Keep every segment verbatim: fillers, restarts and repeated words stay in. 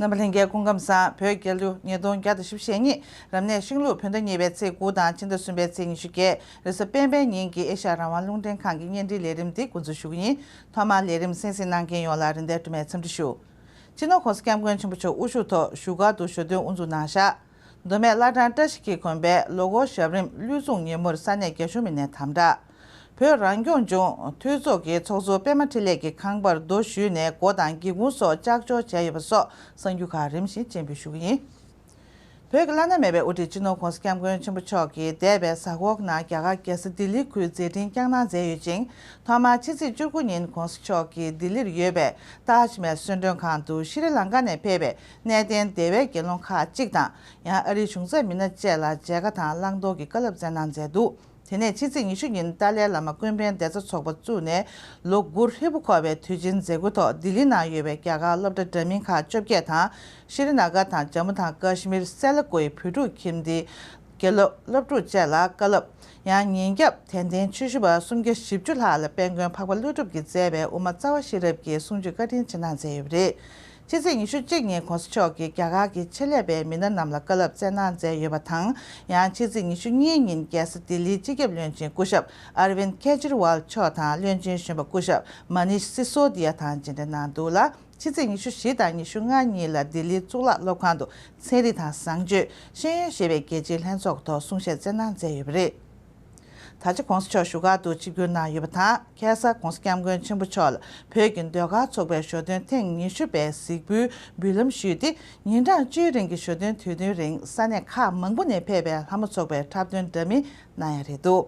རྣམ་པ་ལྷན་རྒྱས་སྐུ་ཁམས་བཟང་། བོད་རྒྱལ་ལོ་ཉིས་སྟོང་བརྒྱ་དང་བཞི་བཅུ་ཞེ་གཉིས། རབ་གནས་ཤིང་ལུག་བོད་ཟླ་གཉིས་པའི་ཚེས་དགུ་དང་ཕྱི་ཟླ་གསུམ་པའི་ཚེས་ཉི་ཤུ་བརྒྱད། རེས་གཟའ་སྤེན་པའི་ཉིན་གྱི་ཨེ་ཤ་ཡ་རང་དབང་རླུང་འཕྲིན་ཁང་གི་བརྙན་འཕྲིན་ལས་རིམ་འདི་འགོ་འཛུགས་ཞུ་གི་ཡིན། ཐོག་མར་ལས་རིམ་གསན་གཟིགས་གནང་མཁན་ཡོངས་ལ་རིན་ལྡན་སྒྲོལ་མས་འཚམས་འདྲི་ཞུ། སྤྱི་ནོར་༸གོང་ས་༸སྐྱབས་མགོན་ཆེན་པོ་མཆོག་དབུ་བཞུགས་ཐོག་བཞུགས་སྒར་དུ་ཞོ་སྟོན་དབུ་འཛུགས་གནང་བཞག་མདོ་སྨད་བླ་བྲང་བཀྲ་ཤིས་འཁྱིལ་དགོན་པའི་ལོ་འཁོར་ཞབས་རིམ་གླུད་འཛོམས་ཉིན་མོར་ས་གནས་རྒྱ་གཞུང་མི་སྣས་དམ་དྲག་བོད་རང་སྐྱོང་ལྗོངས་འཐུས་ཚོགས་ཀྱི་ཚོགས་གཙོ་པད་མ་འཕྲིན་ལས་ཀྱི་ཁང་པར་རྡོ་གཞུས་ནས་སྒོ་དང་སྒེའུ་ཁུང་སོགས་ལྕགས་སྦྱོར་བྱས་ཡོད་པ་སོགས་གསར་འགྱུར་ཁག་རིམ་བཞིན་སྤྱན་འབུལ་ཞུ་གི་ཡིན། བོད་ཀྱི་བླ་ན་མེད་པའི་དབུ་ཁྲིད་སྤྱི་ནོར་༸གོང་ས་༸སྐྱབས་མགོན་ཆེན་པོ་མཆོག་གིས་འདས་པའི་གཟའ་འཁོར་ནང་རྒྱ་གར་རྒྱལ་ས་ལྡི་ལི་ཁུལ་མཛད་འཕྲིན་བསྐྱངས་གནང་མཛད་ཡོད་ཅིང་། ཐོག་མར་ཕྱི་ཚེས་བཅུ་དགུ་ཉིན་༸གོང་ས་མཆོག་གིས་ལྡི་ལིར་ཡོད་པའི་ཏཱཇ་མལ་གསོལ་མགྲོན་ཁང་དུ་ཤྲི་ལང་ཀ་ནས་ཕེབས་པའི་གནས་བརྟན་སྡེ་བའི་དགེ་སློང་ཁག་ཅིག་དང་། ཡང་ཨ་རིའི་གཞུང་ཚབ་མི་སྣ་བཅས་ལ་མཇལ་ཁ་དང་བླང་དོར་གྱི་བཀའ་སློབ་སྩལ་གནང་མཛད་འདུག་དེ་ནས་ཕྱི་ཚེས་ཉི་ཤུ་ཉིན་ཏཱ་ལའི་བླ་མ་ཀུན་ཕན་བདེ་རྩ་ཚོགས་པ་བཙུགས་ནས་ལོ་དགུ་ཧྲིལ་པོ་འཁོར་བའི་དུས་ཆེན་མཛད་སྒོའི་ཐོག་ལྡི་ལི་ནང་ཡོད་པའི་རྒྱ་གར་སློབ་གྲྭ་འདྲ་མིན་ཁག་བཅོ་བརྒྱད་དང་། ཤྲི་ན་གར་དང་ཇམ་མུ་དང་ཀ་ཤི་མིར་སེ་ལ་ཀོའི་བོད་ཕྲུག་ཁྱིམ་སྡེའི་དགེ་སློབ་སློབ་ཕྲུག་བཅས་ལ་བཀའ་སློབ། ཡང་ཉིན་རྒྱབ་དད་ལྡན་ཆོས་ཞུ་བ་སུམ་བརྒྱ་བཞི་བཅུ་ལྷག་ལ་དཔལ་མགོན་འཕགས་པ་ཀླུ་སྒྲུབ་ཀྱིས་མཛད་པའི་དབུ་མ་རྩ་བ་ཤེས་རབ་ཀྱི་གསུང་ཆོས་བཀའ་དྲིན་ཆེ་གནང་མཛད་ཡོད་པ་རེད། ཕྱི་ཚེས་ཉི་ཤུ་གཅིག་ཉིན་༸གོང་ས་མཆོག་གིས་རྒྱ་གར་གྱི་ཆེད་ལས་པའི་མི་སྣ་རྣམས་ལ་བཀའ་སློབ་སྩལ་གནང་མཛད་ཡོད་པ་དང་། ཡང་ཕྱི་ཚེས་ཉི་ཤུ་གཉིས་ཉིན་རྒྱལ་ས་ལྡི་ལིའི་སྤྱི་ཁྱབ་བློན་ཆེན་སྐུ་ཞབས་ཨར་ཝིན་ཁེ་ཇི་རི་ཝལ་མཆོག་དང་བློན་ཆེན་གཞོན་པ་སྐུ་ཞབས་མ་ནིཤ་སི་སོ་དི་ཡ་དང་མཇལ་འཕྲད་གནང་འདུག་ལ། ཕྱི་ཚེས་ཉི་ཤུ་བཞི་དང་ཉི་ཤུ་ལྔ་ཉིན་ལ་ལྡི་ལིའི་གཙུག་ལག་སློབ་ཁང་དུ་ཚན་རིག་དང་བཟང་སྤྱོད་ཤེས་ཡོན་ཞེས་པའི་རྒྱལ་སྤྱིའི་ལྷན་ཚོགས་ཐོག་གསུང་བཤད་སྩལ་གནང་མཛད་ཡོད་པ་རེད། ད་ཆ་༸གོང་ས་མཆོག་བཞུགས་སྒར་དུ་ཆིབས་བསྒྱུར་གནང་ཡོད་པ་དང་། ཁ་སང་༸གོང་ས་༸སྐྱབས་མགོན་ཆེན་པོ་མཆོག་ལ་བོད་ཀྱི་ཟློས་གར་ཚོགས་པའི་ཞོ་སྟོན་ཐེངས་ཉི་ཤུ་པའི་གཟིགས་འབུལ་འབུལ་ལམ་ཞུས་ཏེ། ཉིན་གྲངས་བཅུའི་རིང་གི་ཞོ་སྟོན་དུས་སྟོན་རིང་ས་གནས་ཁག་མང་པོ་ནས་ཕེབས་པའི་ལྷ་མོ་ཚོགས་པའི་འཁྲབ་སྟོན་འདྲ་མིན་གནང་ཡ་རེད་འདུག་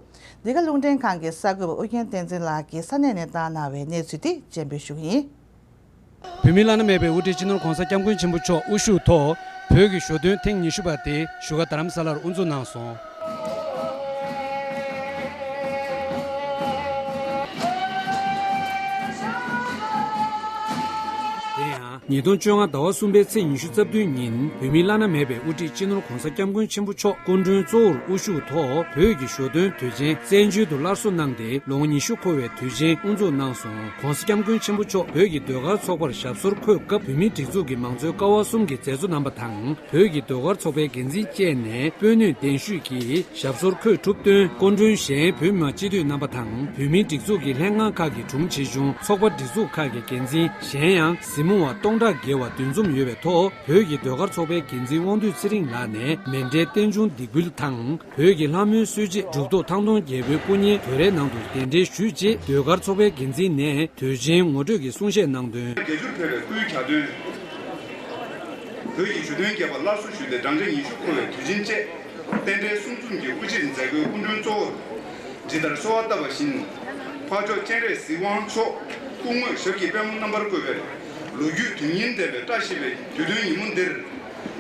འདི་ག་རླུང་འཕྲིན་ཁང་གི་གསར་འགོད་པ་ཨུ་རྒྱན་བསྟན་འཛིན་ལགས་ཀྱིས་ས་གནས་ནས་བཏང་གནང་བའི་གནས་ཚུལ་དེ་སྤྱན་འབུལ་ཞུ་གི་ཡིན། བོད་མིའི་བླ་ན་མེད་པའི་དབུ་ཁྲིད་སྤྱི་ནོར་༸གོང་ས་༸སྐྱབས་མགོན་ཆེན་པོ་མཆོག་དབུ་བཞུགས་ཐོག་བོད་ཀྱི་ཞོ་སྟོན་ཐེངས་ཉི་ཤུ་པ་དེ་བཞུགས་སྒར་རྡ་རམ་ས་ལར་དབུ་འཛུགས་གནང་སོང་། དེ་ཡང་ཉིས་སྟོང་བཅོ་ལྔ་ཟླ་བ་གསུམ་པའི་ཚེས་ཉི་ཤུ་རྩ་བདུན་ཉིན་བོད་མིའི་བླ་ན་མེད་པའི་དབུ་ཁྲིད་སྤྱི་ནོར་༸གོང་ས་༸སྐྱབས་མགོན་ཆེན་པོ་མཆོག་སྐུ་མགྲོན་གཙོ་བོར་དབུ་བཞུགས་ཐོག་བོད་ཀྱི་ཞོ་སྟོན་དུས་ཆེན་བཙན་བྱོལ་དུ་སླར་གསོ་གནང་སྟེ་ལོ་ངོ་ཉི་ཤུ་འཁོར་བའི་དུས་ཆེན་དབུ་འཛུགས་གནང་སོང་། ༸གོང་ས་༸སྐྱབས་མགོན་ཆེན་པོ་མཆོག་བོད་ཀྱི་ཟློས་གར་ཚོགས་པར་ཞབས་སོར་འཁོད་སྐབས། བོད་མིའི་སྒྲིག་འཛུགས་ཀྱི་མང་གཙོའི་ཀ་བ་གསུམ་གྱི་མཛད་གཙོ་རྣམ་པ་དང་། བོད་ཀྱི་ཟློས་གར་ཚོགས་པའི་འགན་འཛིན་བཅས་ནས་དཔོན་གནས་གདན་ཞུས་ཀྱིས་ཞབས་སོར་འཁོད་གྲུབ་བསྟུན། སྐུ་མགྲོན་གཞན་བོད་མི་མང་སྤྱི་འཐུས་རྣམ་པ་དང་། བོད་མིའི་སྒྲིག་འཛུགས་ཀྱི་ལྷན་ཁང་ཁག་གི་དྲུང་ཆེ་ཆུང་། ཚོགས་པ་སྒྲིག་འཛུགས་ཁག་གི་འགན་འཛིན། གཞན་ཡང་གཟིགས་མོ་བ་སྟོང་ཕྲག་བརྒལ་བ་འདུ་འཛོམས་ཡོད་པའི་ཐོག་བོད་ཀྱི་ཟློས་གར་ཚོགས་པའི་འགན་འཛིན་དབང་འདུས་ཚེ་རིང་ལགས་ནས་མཎྜལ་རྟེན་འབྱུང་འདེགས་འབུལ་དང་། བོད་ཀྱི་ལྷ་མོའི་གསོལ་ཆས་གྲུབ་ཐོབ་ཐང་སྟོང་རྒྱལ་པོའི་སྐུ་བརྙན་དུས་རེའི་ནང་དུ་གདན་འདྲེན་ཞུས་རྗེས། ཟློས་གར་ཚོགས་པའི་འགན་འཛིན་ནས་དུས་ཆེན་ངོ་སྤྲོད་ཀྱི་གསུང་བཤད་གནང་དོན། བརྒྱད་ཅུར་ཕེབས་པའི་སྐུའི་གྱ་སྟོན། བོད་ཀྱི་ཞོ་སྟོན་རྒྱས་པ་སླར་གསོ་ཞུས་ཏེ། སྦྲང་ཆ་ཉི་ཤུ་འཁོར་བའི་དུས་ཆེན་བཅས་རྟེན་འབྲེལ་གསུམ་འཛོམས་ཀྱི་དབུ་འབྱེད་མཛད་སྒོའི་སྐུ་མགྲོན་གཙོ་བོར་ཇི་ལྟར་གསོལ་བ་བཏབ་པ་བཞིན། འཕགས་མཆོག་སྤྱན་རས་གཟིགས་དབང་མཆོག་སྐུ་དངོས་ཞབས་ཀྱི་པད་མོ་རྣམ་པར་བཀོད་པའི་ལོ་རྒྱུས་དོན་སྙིང་ལྡན་པའི་བཀྲ་ཤིས་པའི་དུས་སྟོན་ཉིན་མོ་འདིར།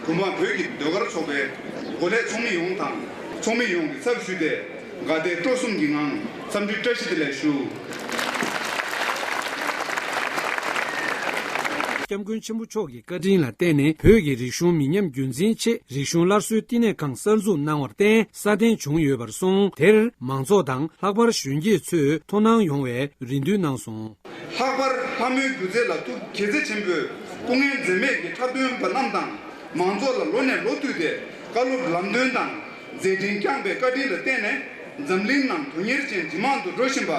བོད་འབངས་བོད་ཀྱི་ཟློས་གར་ཚོགས་པའི་འགོ་ལས་ཚོགས་མི་ཡོངས་དང་། ཚོགས་མི་ཡོངས་ཀྱི་ཚབ་ཞུས་ཏེ། དགའ་དད་སྤྲོ་གསུམ་གྱི་ངང་འཚམས་འདྲིའི་བཀྲ་ཤིས་བདེ་ལེགས་ཞུ། སྐྱབས་མགོན་ཆེན་པོ་མཆོག་གི་བཀའ་དྲིན་ལ་བརྟེན་ནས། བོད་ཀྱི་རིག་གཞུང་མི་ཉམས་རྒྱུན་འཛིན་ཆེད། རིག་གཞུང་སླར་གསོའི་བསྟི་གནས་ཁང་གསར་འཛུགས་གནང་བར་བརྟེན། སྲ་བརྟན་བྱུང་ཡོད་པར་སོང་། དེར་མང་ཚོགས་དང་། ལྷག་པར་གཞོན་སྐྱེས་ཚོས་ཐུགས་སྣང་ཡོང་བའི་རེ་འདུན་གནང་སོང་། ལྷག་པར་ལྷ་མོའི་སྒྱུ་རྩལ་ལ་ཐུགས་དགྱེས་མཛད་ཆེན་པོས་སྐུ་ངལ་འཛེམས་མེད་ཀྱི་འཁྲབ་སྟོན་པ་རྣམས་དང་། མང་ཚོགས་ལ་ལོ་ནས་ལོ་བསྟུད་དེ་བཀའ་སློབ་ལམ་སྟོན་དང་། མཛད་འཕྲིན་བསྐྱངས་པའི་བཀའ་དྲིན་ལ་བརྟེན་ནས། འཛམ་གླིང་ནང་དོན་གཉེར་ཅན་ཇེ་མང་དུ་འགྲོ་བཞིན་པ།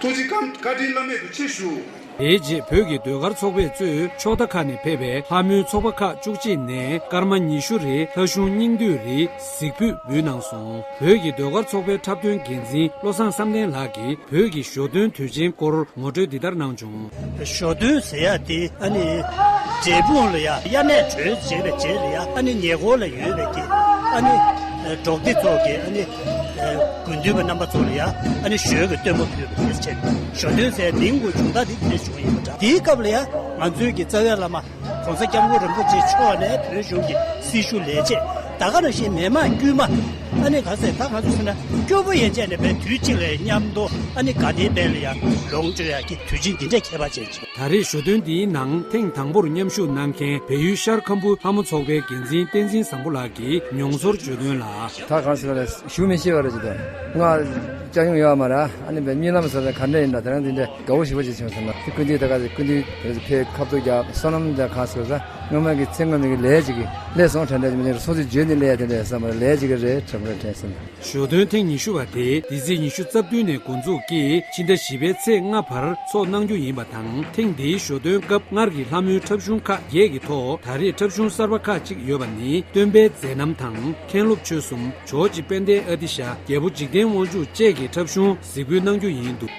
ཐུགས་རྗེ་བཀའ་བཀའ་དྲིན་བླ་མེད་དུ་ཆེ་ཞུ། དེའི་རྗེས་བོད་ཀྱི་ཟློས་གར་ཚོགས་པས་གཙོས་ཕྱོགས་མཐའ་ཁག་ནས་ཕེབས་པའི་ལྷ་མོའི་ཚོགས་པ་ཁག་བཅུ་གཅིག་ནས་སྐར་མ་ཉི་ཤུ་རེའི་ལྷ་གཞུང་སྙིང་བསྡུས་རེའི་གཟིགས་ཕུད་འབུལ་གནང་སོང་། བོད་ཀྱི་ཟློས་གར་ཚོགས་པའི་འཁྲབ་སྟོན་འགན་འཛིན་བློ་བཟང་བསམ་གཏན་ལགས་ཀྱིས་བོད་ཀྱི་ཞོ་སྟོན་དུས་ཆེན་སྐོར་ངོ་སྤྲོད་འདི་ལྟར་གནང་བྱུང་། ཞོ་སྟོན་ཟེར་ཡ་དེ་ཨ་ནི་འབྲས་སྤུངས་ལ་ཡ་དབྱར་གནས་གྲོལ་བྱས་པའི་རྗེས་ལ་ཡ་ཨ་ནི་ཉེ་འཁོར་ལ་ཡོད་པའི་གི་ཨ་ནི་འབྲོག་སྡེ་ཚོ་གི་ཨ་ནི་དགེ་འདུན་པ་རྣམ་པ་ཚོ་ལ་ཡ་ཨ་ནི་ཞོའི་གི་སྟོན་མོ་ཕུལ་བ་དེ་བྱས། ཞོ་སྟོན་ཟེར་མིང་གི་བྱུང་རྟགས་དེ་དེ་བྱུང་ཡིན་པ་འདྲ། དེའི་སྐབས་ལ་ཡ་ང་ཚོའི་གི་རྩ་བའི་བླ་མ་༸གོང་ས་༸སྐྱབས་མགོན་རིན་པོ་ཆེ་མཆོག་ནས་བོད་གཞུང་གི་སྲི་ཞུ་ལས་བྱེད་ད་ག་ནང་བཞིན་མི་མང་དཀྱུས་མ་ཨ་ནི་ག་ཟེར་ད་ང་ཚོ་ཟེར་ན་སྐྱོ་པོ་ཡན་ཆད་ནས་བས་དུས་གཅིག་ལ་མཉམ་དུ་ཨ་ནི་དགའ་ལྡན་དཔལ་ལ་ཡ་ལོངས་སྤྱོད་ཡ་གི་དུས་ཆེན་འདི་འདྲ་ཁྱད་པར་ཅན་ཅིག་ད་རེས་ཞོ་སྟོན་འདིའི་ནང་ཐེངས་དང་པོར་མཉམ་ཞུགས་གནང་མཁན་བལ་ཡུལ་ཤར་ཁམ་བུ་ལྷ་མོ་ཚོགས་པའི་འགན་འཛིན་བསྟན་འཛིན་བཟང་པོ་ལགས་ཀྱིས་མྱོང་ཚོར་བརྗོད་དོན་ལ། ད་གང་ཟེར་བ་ལས་ཞུ་མི་ཤེས་པ་རེད་ཅེས་དང་། ང་ཅ་ཡོང་ཡོད་མ་རེད། ཨ་ནི་བའི་གཉིད་ལམ་ཟེར་ན་ག་འདྲ་ཡིན་ན་དེ་རང་འདི་འདྲ་དགའ་བོ་ཞེ་པོ་ཅིག་བྱུང་ཟེར་ན། དེ་སྐུ་མདུན་ད་ག་ཟེ་སྐུ་མདུན་དེ་ཕེ་ཁབ་ཏུ་རྒྱབ་བསོད་ནམས་འདི་གང་ཟེར་བ་ཟེར། སྔོན་མ་གི་ཚེ་སྔོན་མའི་གི་ལས་ཅིག་གི་སླེབས་སོང་དྲན་དྲན་མི་ཉན་སོང་ཚེ་བརྗོད་ནས་སླེབས་ཡ་དེ་འདྲ་བསམ་པ་ལས་ཅིག་གི་རེད་དྲན་པ་དྲན་སོང་། ཞོ་སྟོན་ཐེངས་ཉི་ཤུ་པ་དེ་འདི་ཚེས་ཉི་ཤུ་རྩ་བདུན་ནས་འགོ་འཛུགས་ཀྱིས་ཕྱི་ཟླ་བཞི་པའི་ཚེས་ལྔ་བར་འཚོགས་གནང་རྒྱུ་ཡིན་པ་དང་། ཐེངས་འདིའི་ཞོ་སྟོན་སྐབས་སྔར་གྱི་ལྷ་མོའི་འཁྲབ་གཞུང་ཁག་བརྒྱད་ཀྱི་ཐོག་ད་རེས་འཁྲབ་གཞུང་གསར་པ་ཁག་ཅིག་ཡོད་པ་ནི། སྟོན་པའི་མཛད་རྣམ་དང་། མཁན་སློབ་ཆོས་གསུམ། ཇོ་རྗེ་དཔལ་ལྡན་ཨ་ཏི་ཤ། རྒྱལ་པོ་འཇིག་རྟེན་དབང་ཕྱུག་བཅས་ཀྱི་འཁྲབ་གཞུང་གཟིགས་འབུལ་གནང་རྒྱུ་ཡིན་འདུག།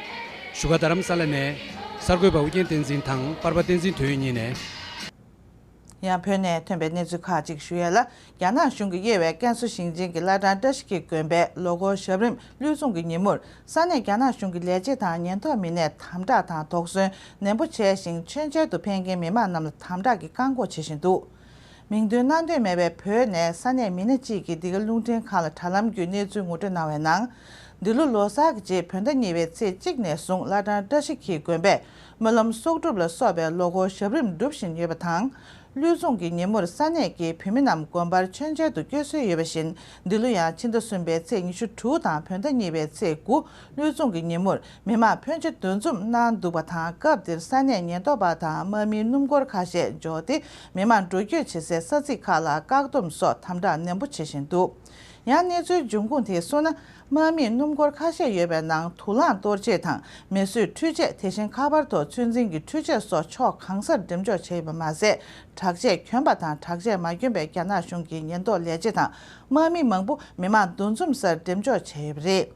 བཞུགས་སྒར་རྡ་རམ་ས་ལ་ནས་གསར་འགོད་པ་ཨུ་རྒྱན་བསྟན་འཛིན་དང་པར་པ་བསྟན་འཛིན་དོན་གཉིས་ནས། ཡང་བོད་ནས་ཐོན་པའི་གནས་ཚུལ་ཁག་ཅིག་ཞུ་ཡས་ལ། རྒྱ་ནག་གཞུང་གིས་དབྱེ་བའི་ཀན་སུའུ་ཞིང་ཆེན་གྱི་བླ་བྲང་བཀྲ་ཤིས་འཁྱིལ་དགོན་པའི་ལོ་འཁོར་ཞབས་རིམ་བློས་བཟུང་གི་ཉིན་མོར་ས་གནས་རྒྱ་ནག་གཞུང་གི་ལས་བྱེད་དང་ཉེན་རྟོག་མི་སྣས་དམ་དྲག་དང་དོགས་ཟོན་ནན་པོ་བྱས་ཤིང་། མཆོད་མཇལ་དུ་ཕེབས་མཁན་མི་མང་རྣམས་ལ་དམ་དྲག་གིས་བཀག་འགོག་བྱེད་བཞིན་འདུག། མིང་འདོན་གནང་འདོད་མེད་པའི་བོད་ནས་ས་གནས་མི་སྣ་གཅིག་གིས་འདི་ག་རླུང་འཕྲིན་ཁང་ལ་དྲ་ལམ་བརྒྱུད་གནས་ཚུལ་ངོ་སྤྲོད་གནང་བའི་ནང་། འདི་ལོ་ལོ་གསར་གྱི་རྗེས་བོད་ཟླ་གཉིས་པའི་ཚེས་གཅིག་ནས་བཟུང་བླ་བྲང་བཀྲ་ཤིས་འཁྱིལ་དགོན་པས་སྨོན་ལམ་གསོག་སྒྲུབ་ལ་སོགས་པའི་ལོ་འཁོར་ཞབས་རིམ་སྒྲུབ་བཞིན་ཡོད་པ་དང་། བློས་བཟུང་གི་ཉིན་མོར་ས་གནས་ཀྱི་བོད་མི་རྣམས་དགོན་པར་མཆོད་མཇལ་དུ་བསྐྱོད་སྲོལ་ཡོད་པ་བཞིན། འདི་ལོ་ཡང་ཕྱི་ཟླ་གསུམ་པའི་ཚེས་ཉི་ཤུ་དྲུག་དང་བོད་ཟླ་གཉིས་པའི་ཚེས་དགུ་བློས་བཟུང་གི་ཉིན་མོར་མི་མང་ཕོན་ཆེ་འདུ་འཛོམས་གནང་འདུག་པ་དང་། སྐབས་འདིར་ས་གནས་ཉེན་རྟོག་པ་དང་དམག་མིའི་སྣུམ་འཁོར་ཁ་ཤས་འབྱོར་ཏེ། མི་མང་འགྲོ་སྐྱོད་བྱེད་སའི་ས་ཚིགས་ཁག་ལ་བཀག་སྡོམ་སོགས་དམ་དྲག་ནན་པོ་བྱེད་བཞིན་འདུག། ཡང་གནས་ཚུལ་འབྱུང་ཁུངས་དེས་གསུངས་ན། དམག་མིས་སྣུམ་འཁོར་ཁ་ཤས་ཡོད་པའི་ནང་དུག་རླངས་གཏོར་ཆས་དང་མེ་གསོད་འཕྲུལ་ཆས། དེ་བཞིན་ཁ་པར་ཐོག་ཚོད་འཛིན་གྱི་འཕྲུལ་ཆས་སོགས་ཕྱོགས་གང་སར་འགྲེམས་འཇོག་བྱས་ཡོད་པ་མ་ཟད། དྲག་ཆས་གྱོན་པ་དང་དྲག་ཆས་མ་གྱོན་པའི་རྒྱ་ནག་གཞུང་གི་ཉེན་རྟོག་ལས་བྱེད་དང་དམག་མི་མང་པོ་མི་མང་འདུ་འཛོམས་སར་འགྲེམས་འཇོག་བྱས་ཡོད་པ་རེད།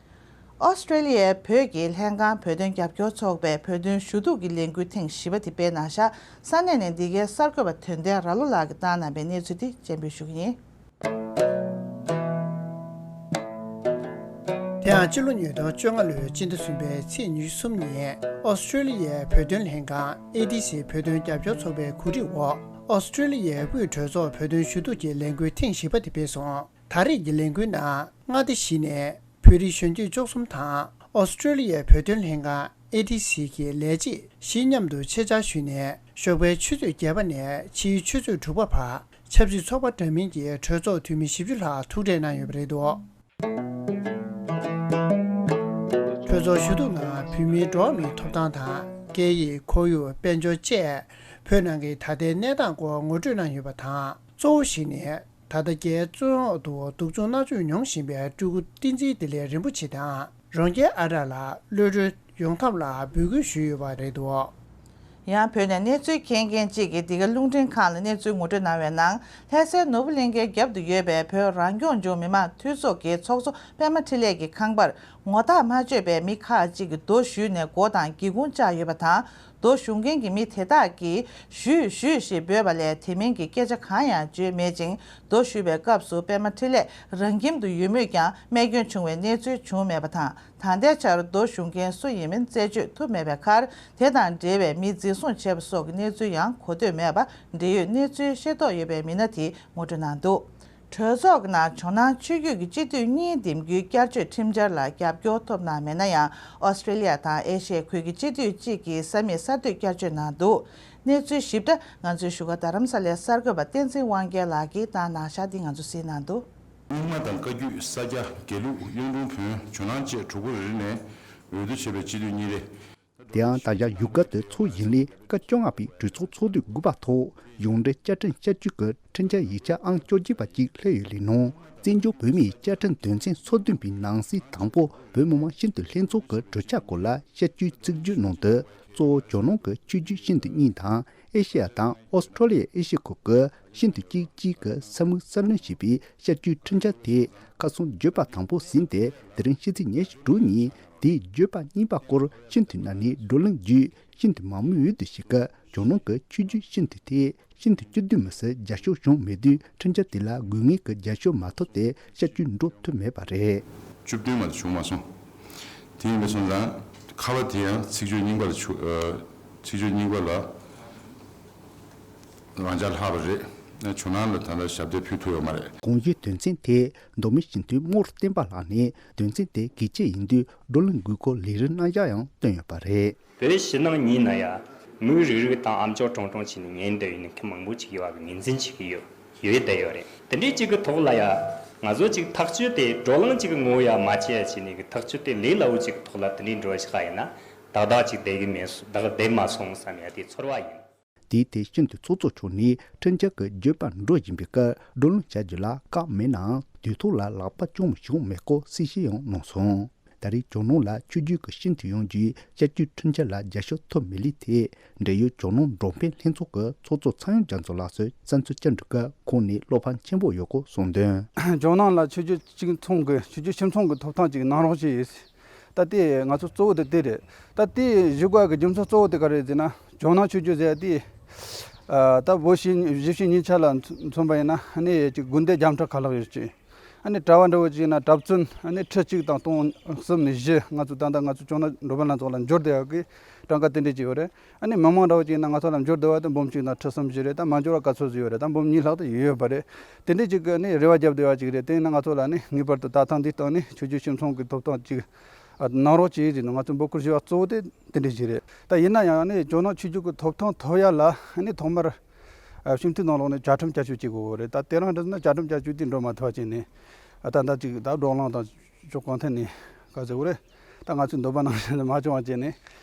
ཨོ་སི་ཀྲེ་ལི་ཡའི་བོད་ཀྱི་ལྷན་ཁང་བོད་དོན་རྒྱབ་སྐྱོར་ཚོགས་པའི་བོད་དོན་ཞུ་གཏུག་གི་ལས་འགུལ་ཐེངས་བཞི་པ་དེ་སྤེལ་གནང་ཤག། ས་གནས་ནས་འདི་གའི་གསར་འགོད་པ་དོན་ལྡན་ར་ལོ་ལགས་ཀྱིས་བཏང་གནང་པའི་གནས་ཚུལ་དེ་སྤྱན་འབུལ་ཞུ་གི་ཡིན། དེ་ཡང་སྤྱི་ལོ་ཉིས་སྟོང་བཅོ་ལྔ་ལོའི་སྤྱི་ཟླ་གསུམ་པའི་ཚེས་ཉི་ཤུ་གསུམ་ཉིན་ཨོ་སི་ཀྲེ་ལི་ཡའི་བོད་དོན་ལྷན་ཁང་ཨེ་ཌི་སི་བོད་དོན་རྒྱབ་སྐྱོར་ཚོགས་པའི་གོ་སྒྲིག་འོག་ཨོ་སི་ཀྲེ་ལི་ཡའི་དབུས་གྲོས་ཚོགས་བོད་དོན་ཞུ་གཏུག་གི་ལས་འགུལ་ཐེངས་བཞི་པ་དེ་སྤེལ་སོང་། ད་རེས་ཀྱི་ལས་འགུལ་ནང་མངའ་སྡེ་བཞི་ནས་བོད་རིགས་གཞོན་སྐྱེས་བཅུ་གསུམ་དང་ཨོ་སི་ཀྲེ་ལི་ཡའི་བོད་དོན་ལྷན་ཁང་ཨེ་ཌི་སི་གི་ལས་བྱེད་བཞི་མཉམ་དུ་ཆེད་བཅར་ཞུས་ནས། ཞོགས་པའི་ཆུ་ཚོད་བརྒྱད་པ་ནས་ཕྱིའི་ཆུ་ཚོད་དྲུག་པ་བར་ཆབ་སྲིད་ཚོགས་པ་འདྲ་མིན་གྱི་གྲོས་ཚོགས་འཐུས་མི་བཞི་བཅུ་ལྷག་ཐུག་འཕྲད་གནང་ཡོད་པ་རེད་འདུག། གྲོས་ཚོགས་ཞུ་གཏུག་ནང་བོད་མིའི་འགྲོ་བ་མིའི་ཐོབ་ཐང་དང་། སྐད་ཡིག་ཁོར་ཡུག་དཔལ་འབྱོར་བཅས་བོད་ནང་གི་ད་ལྟའི་གནས་སྟངས་སྐོར་ངོ་སྤྲོད་གནང་ཡོད་པ་དང་། གཙོ་བོ་ཞིག་ནི། ད་ལྟ་རྒྱའི་བཙོན་འོག་ཏུ་སྡུག་སྦྱོང་མནར་གཅོད་མྱོང་བཞིན་པའི་སྤྲུལ་སྐུ་བསྟན་འཛིན་བདེ་ལེགས་རིན་པོ་ཆེ་དང་། རོང་རྒྱའི་ཨ་གྲགས་ལགས་གློད་གྲོལ་ཡོང་ཐབས་ལ་འབོད་སྐུལ་ཞུས་ཡོད་པ་རེད་འདུག། ཡང་བོད་ནས་གནས་ཚུལ་མཁྱེན་མཁན་གཅིག་གིས་འདི་ག་རླུང་འཕྲིན་ཁང་ལ་གནས་ཚུལ་ངོ་སྤྲོད་གནང་བའི་ནང་། ལྷ་སའི་ནོར་བུ་གླིང་ཁའི་རྒྱབ་ཏུ་ཡོད་པའི་བོད་རང་སྐྱོང་ལྗོངས་མི་དམངས་འཐུས་ཚོགས་ཀྱི་ཚོགས་གཙོ་པད་མ་འཕྲིན་ལས་ཀྱི་ཁང་པར་ངོ་རྟགས་མ་ཆོད་པའི་མི་ཁག་ཅིག་གིས་རྡོ་གཞུས་ནས་སྒོ་དང་སྒེའུ་ཁུང་བཅག་ཡོད་པ་དང་། རྡོ་གཞུ་མཁན་གྱི་མི་དེ་དག་གིས་གཞུས་གཞུས་ཞེས་འབོད་པ་ལས་དེ་མིན་གྱི་སྐད་ཆ་གང་ཡང་བརྗོད་མེད་ཅིང་། རྡོ་གཞུ་བའི་སྐབས་སུ་པད་མ་འཕྲིན་ལས་རང་ཁྱིམ་དུ་ཡོད་མུས་ཀྱང་རྨས་སྐྱོན་བྱུང་བའི་གནས་ཚུལ་བྱུང་མེད་པ་དང་། ད་ལྟའི་ཆར་རྡོ་གཞུ་མཁན་སུ་ཡིན་མིན་རྩད་གཅོད་ཐུབ་མེད་པའི་ཁར། དེ་དང་འབྲེལ་བའི་མི་འཛིན་བཟུང་བྱས་པ་སོགས་ཀྱི་གནས་ཚུལ་ཡང་གོ་ཐོས་མེད་པ། འབྲེལ་ཡོད་གནས་ཚུལ་ཤེས་རྟོགས་ཡོད་པའི་མི་སྣ་དེས་ངོ་སྤྲོད་གནང་འདུག། གྲོས་ཚོགས་ཀྱི་ནང་ཇོ་ནང་ཆོས་བརྒྱུད་ཀྱི་སྤྱི་འཐུས་གཉིས་འདེམས་རྒྱུའི་བསྐྱར་བཅོས་ཁྲིམས་འཆར་ལ་རྒྱབ་སྐྱོར་ཐོབ་གནང་མེད་ན་ཡང་། ཨོ་སི་ཀྲེ་ལི་ཡ་དང་ཨེ་ཤི་ཡའི་ཁུལ་གྱི་སྤྱི་འཐུས་གཅིག་གིས་ས་མིག་གསར་གཏོད་བསྐྱར་བཅོས་གནང་འདུག། གནས་ཚུལ་ཞིབ་ཕྲ་ང་ཚོའི་བཞུགས་སྒར་རྡ་རམ་ས་ལའི་གསར་འགོད་པ་བསྟན་འཛིན་དབང་རྒྱལ་ལགས་ཀྱིས་བཏང་གནང་ཤག། འདི་ང་ཚོ་གཟིགས་གནང་འདུག། རྙིང་མ་དང་བཀའ་བརྒྱུད། ས་སྐྱ། དགེ་ལུགས། གཡུང་དྲུང་བོན། ཇོ་ནང་བཅས་གྲོགས་པོ་རེ་རེ་ནས་འོས་བསྡུ་བྱས་པའི་སྤྱི་འཐུས་གཉིས་རེ། དེའང་ད་ཆ་བཞུགས་སྒར་དུ་ཚོགས་བཞིན་ལས་ཀ་བཅོ་ལྔ་པའི་གྲོས་ཚོགས་ཚོགས་དུས་དགུ་པ་ཐོག་གཞུང་འབྲེལ་བཅའ་ཁྲིམས་བསྐྱར་བཅོས་ཀྱི་ཁྲིམས་འཆར་ཡིག་ཆ་ཨང་བཅོ་བརྒྱད་པ་གཅིག་སླེབས་ཡོད་ལས་ནང་། བཙན་བྱོལ་བོད་མིའི་བཅའ་ཁྲིམས་དོན་ཚན་སོ་བདུན་པའི་ནང་གསེས་དང་པོ་བོད་མི་མང་ཤིན་ཏུ་ལྷན་ཚོགས་ཀྱི་གྲོས་འཆར་སྐོར་ལ་དཔྱད་བརྗོད་ཚིག་བརྗོད་ནང་དུ། གཙོ་བོ་ཇོ་ནང་གི་ཆོས་བརྒྱུད་ཤིན་ཏུ་རྙིང་དང་། ཨེ་ཤེ་ཡ་དང་ཨོ་སི་ཀྲོ་ལི་ཡ་ཨེ་ཤེ་ཁུལ་གྱི་ཤིན་ཏུ་གཅིག་གཅིག་གི་ས་མིག་གསར་སྣོན་བྱས་པའི་དཔྱད་བརྗོད་ཁྲིམས་འཆར་དེ་ཁ་སང་བརྗོད་པ་དང་པོ་ཟིན་ཏེ། དེ་རིང་ཕྱི་ཚེས་ཉེར་དྲུག་ཉིན་དེའི་བརྗོད་པ་གཉིས་པ་སྐོར་ཤིན་ཏུ་ན་ནས་བགྲོ་གླེང་བརྒྱུད། ཤིན་ཏུ་མང་མོས་འོས་བསྡུ་ཞིག་གི་ཇོ་ནང་གི་ཆོས་བརྒྱུད་ཤིན་ཏུ་ཐད་ཤིན་ཏུ་བཅུ་བདུན་མི་སེར་རྒྱབ་སྐྱོར་བྱུང་མེད་དུས། ཁྲིམས་འཆར་དེ་ལ་དགོས་ངེས་ཀྱི་རྒྱབ་སྐྱོར་མ་ཐོབ་སྟེ་དཔྱད་བརྗོད་འགྲོ་ཐུབ་མེད་པ་རེད། བཅུ་བདུན་མ་དེ་བྱུང་མ་སོང་། དེ་ཡིན་པ་སོང་ཙང་ཁ་པ་དེ་ཡང་ཚིག་བརྗོད་རྙིང་པ་ལ་ཆུ། ཨ། ཚིག་བརྗོད་རྙིང་པ་ལ་རང་འཇགས་ལྷག་པ་རེད། ཇོ་ནང་ལ་ད་ལྟ་ཞབས་འདེགས་ཕུལ་ཐུབ་ཡོད་མ་རེད། གོང་ཞུས་དོན་ཚན་དེ་མདོ་སྨད་ཞི་མཐུན་རྨོག་རུ་བསྟན་པ་ལགས་ནས་དོན་ཚན་དེ་གལ་ཆེ་ཡིན་དུས་བགྲོ་གླེང་དགོས་སྐོར་ལས་རིམ་གནང་བཞག་ཡང་བཏོན་ཡོད་པ་རེད། བོད་ཕྱི་ནང་གཉིས་ན་ཡང་མི་རིགས་རིགས་དང་ཨ་མཆོག་གྲོང་གྲོང་བྱས་ནས་ཉན་བསྡད་ཡོད་མཁན་མང་པོ་ཅིག་ཡོད་པ་གི་ངོས་འཛིན་བྱེད་ཀྱི་ཡོད། ཡོད་བསྡད་ཡོད་རེད། དེ་འདྲའི་ཅིག་གི་ཐོག་ལ་ཡང་ང་ཚོ་ཅིག་ཐག་གཅོད་དེ་བགྲོ་གླེང་ཅིག་གི་ངོ་བོ་ཡང་མ་བྱས་བྱས་ནས་གི་ཐག་གཅོད་དེ་ལས་སླ་བོ་ཅིག་གི་ཐོག་ལ་དེ་འདྲའི་འགྲོ་བཞག་ཡིན་ན་ཏག་ཏག་ཅིག་བསྡད་གི་མེད་སོ། ད་ག་བསྡད་མ་སོང་བསམ་ཡ་དེ་ཚོར་བ་ཡིན། དེའི་ཐད་ཤིན་ཏུ་ཚོགས་གཙོ་མཆོག་ནས་ཁྲིམས་འཆར་གྱི་བརྗོད་པ་འགྲོ་བཞིན་པའི་སྐབས་བགྲོ་གླེང་བྱ་རྒྱུ་ལ་བཀག་མེད་ནའང་དུས་ཐོག་ལ་ལག་པ་བཅངས་མི་བྱུང་མེད་སྐོར་གསལ་བཤད་ཡང་གནང་སོང་། ད་རེས་ཇོ་ནང་ལ་ཆོས་བརྒྱུད་ཀྱི་ཤིན་ཏུ་ཡོངས་ཀྱི་བསྐྱར་བཅོས་ཁྲིམས་འཆར་ལ་རྒྱབ་སྐྱོར་ཐོབ་མེད་ལུགས་ཐད། འབྲེལ་ཡོད་ཇོ་ནང་འགྲོ་ཕན་ལྷན་ཚོགས་ཀྱི་ཚོགས་གཙོ་ཚངས་དབྱངས་རྒྱ་མཚོ་ལགས་སུ་བསམ་ཚུལ་བཅར་འདྲི་སྐབས་ཁོང་ནས་བློ་ཕམ་ཆེན་པོ་ཡོད་སྐོར་གསུངས་དོན། ཇོ་ནང་ལ་ཆོས་བརྒྱུད་གཅིག་མཚུངས་ཀྱི་ཆོས་བརྒྱུད་གཅིག་མཚུངས་ཀྱི་ཐོབ་ཐང་ཅིག་གནང་རོགས་བྱས་ཡོད། ད་ལྟའི་ང་ཚོ་གཙོ་བོ་དེ་དེ་རེད། ད་ལྟའི་བཞུགས་སྒར་གྱི་རྒྱུ་མཚན་གཙོ་བོ་དེ་ག་རེ་རེད་ཟེར་ན། ཇོ་ནང་ཆོས་བརྒྱུད་ཟེར་དེ། ད་བོད་ཕྱི་གཞིས་བྱེས་གཉིས་ཆ་ལ་མཚོན་པ་ཡིན་ན་ནི་ཅིག་དགོན་སྡེ་བརྒྱ་ཕྲག་ཁ་ལྷག་ཡོད་ཅིང་། ཨ་ནི་གྲྭ་པ་འདྲ་བོ་ཅིག་ཡིན་ན་གྲྭ་བཙུན་ཨ་ནི་ཁྲི་གཅིག་དང་སྟོང་གསུམ་ནས་བཞི། ང་ཚོ་ད་ལྟ་ང་ཚོ་ཇོ་ནང་འགྲོ་ཕན་ལྷན་ཚོགས་ལ་འབྱོར་བསྡད་ཡག་གི་གྲངས་ཀ་དེ་འདྲས་ཅིག་ཡོད་རེད། ཨ་ནི་མི་མང་འདྲ་བོ་ཅིག་ཡིན་ན་ང་ཚོ་ལ་འབྱོར་བསྡད་པ་དེ་འབུམ་གཅིག་དང་ཁྲི་གསུམ་བཞི་རེད། ད་མ་འབྱོར་བ་ག་ཚོད་ཅིག་ཡོད་རེད། ད་འབུམ་གཉིས་ལྷག་དེ་ཡོད་ཡོད་པ་རེད། དེ་འདྲས་ཅིག་གི་ཨ་ནི་རེ་བ་བརྒྱབ་བསྡད་ཡག་ཅིག་རེད། དེ་ཡིན་ན་ང་ཚོ་ལ་ནི་ངེས་པར་དུ་ད་ཐེངས་འདིའི་སྟེང་ནས་ཆོས་བརྒྱུད་གཅིག་མཚུངས་ཀྱི་ཐོབ་ཐང་ཅིག་གནང་རོགས་བྱེད་ཟེར་ནས་ང་ཚོ་འབོད་སྐུལ་ཞུ་བ་གཙོ་བོ་དེ་དེ་འདྲས་ཅིག་རེད། ད་ཡིན་ན་ཡང་ནི་ཇོ་ནང་ཆོས་བརྒྱུད་ཀྱི་ཐོབ་ཐང་ཐོབ་ཡག་ལ་ནི་ཐོག་མར་ཨ་སྤྱི་འཐུས་ནང་ལོགས་ནས་བཅའ་ཁྲིམས་བསྐྱར་བཅོས་བྱེད་དགོས་རེད། ད་དེ་རིང་འདྲ་ན་བཅའ་ཁྲིམས་བསྐྱར་བཅོས་དེ་འགྲོ་མ་ཐུབ་པ་བྱས་ནས་ཨ་ད་ད་ཅིག་ད་བགྲོ་གླེང་དང་ཕྱོགས་གང་ཐད་ནས་ག་ཟེར་དགོས་རེད། ད་ང་ཚོས་འདོད་པ་ནང་བཞིན་དུ་མ་བྱུང་བ་བྱས་ནས་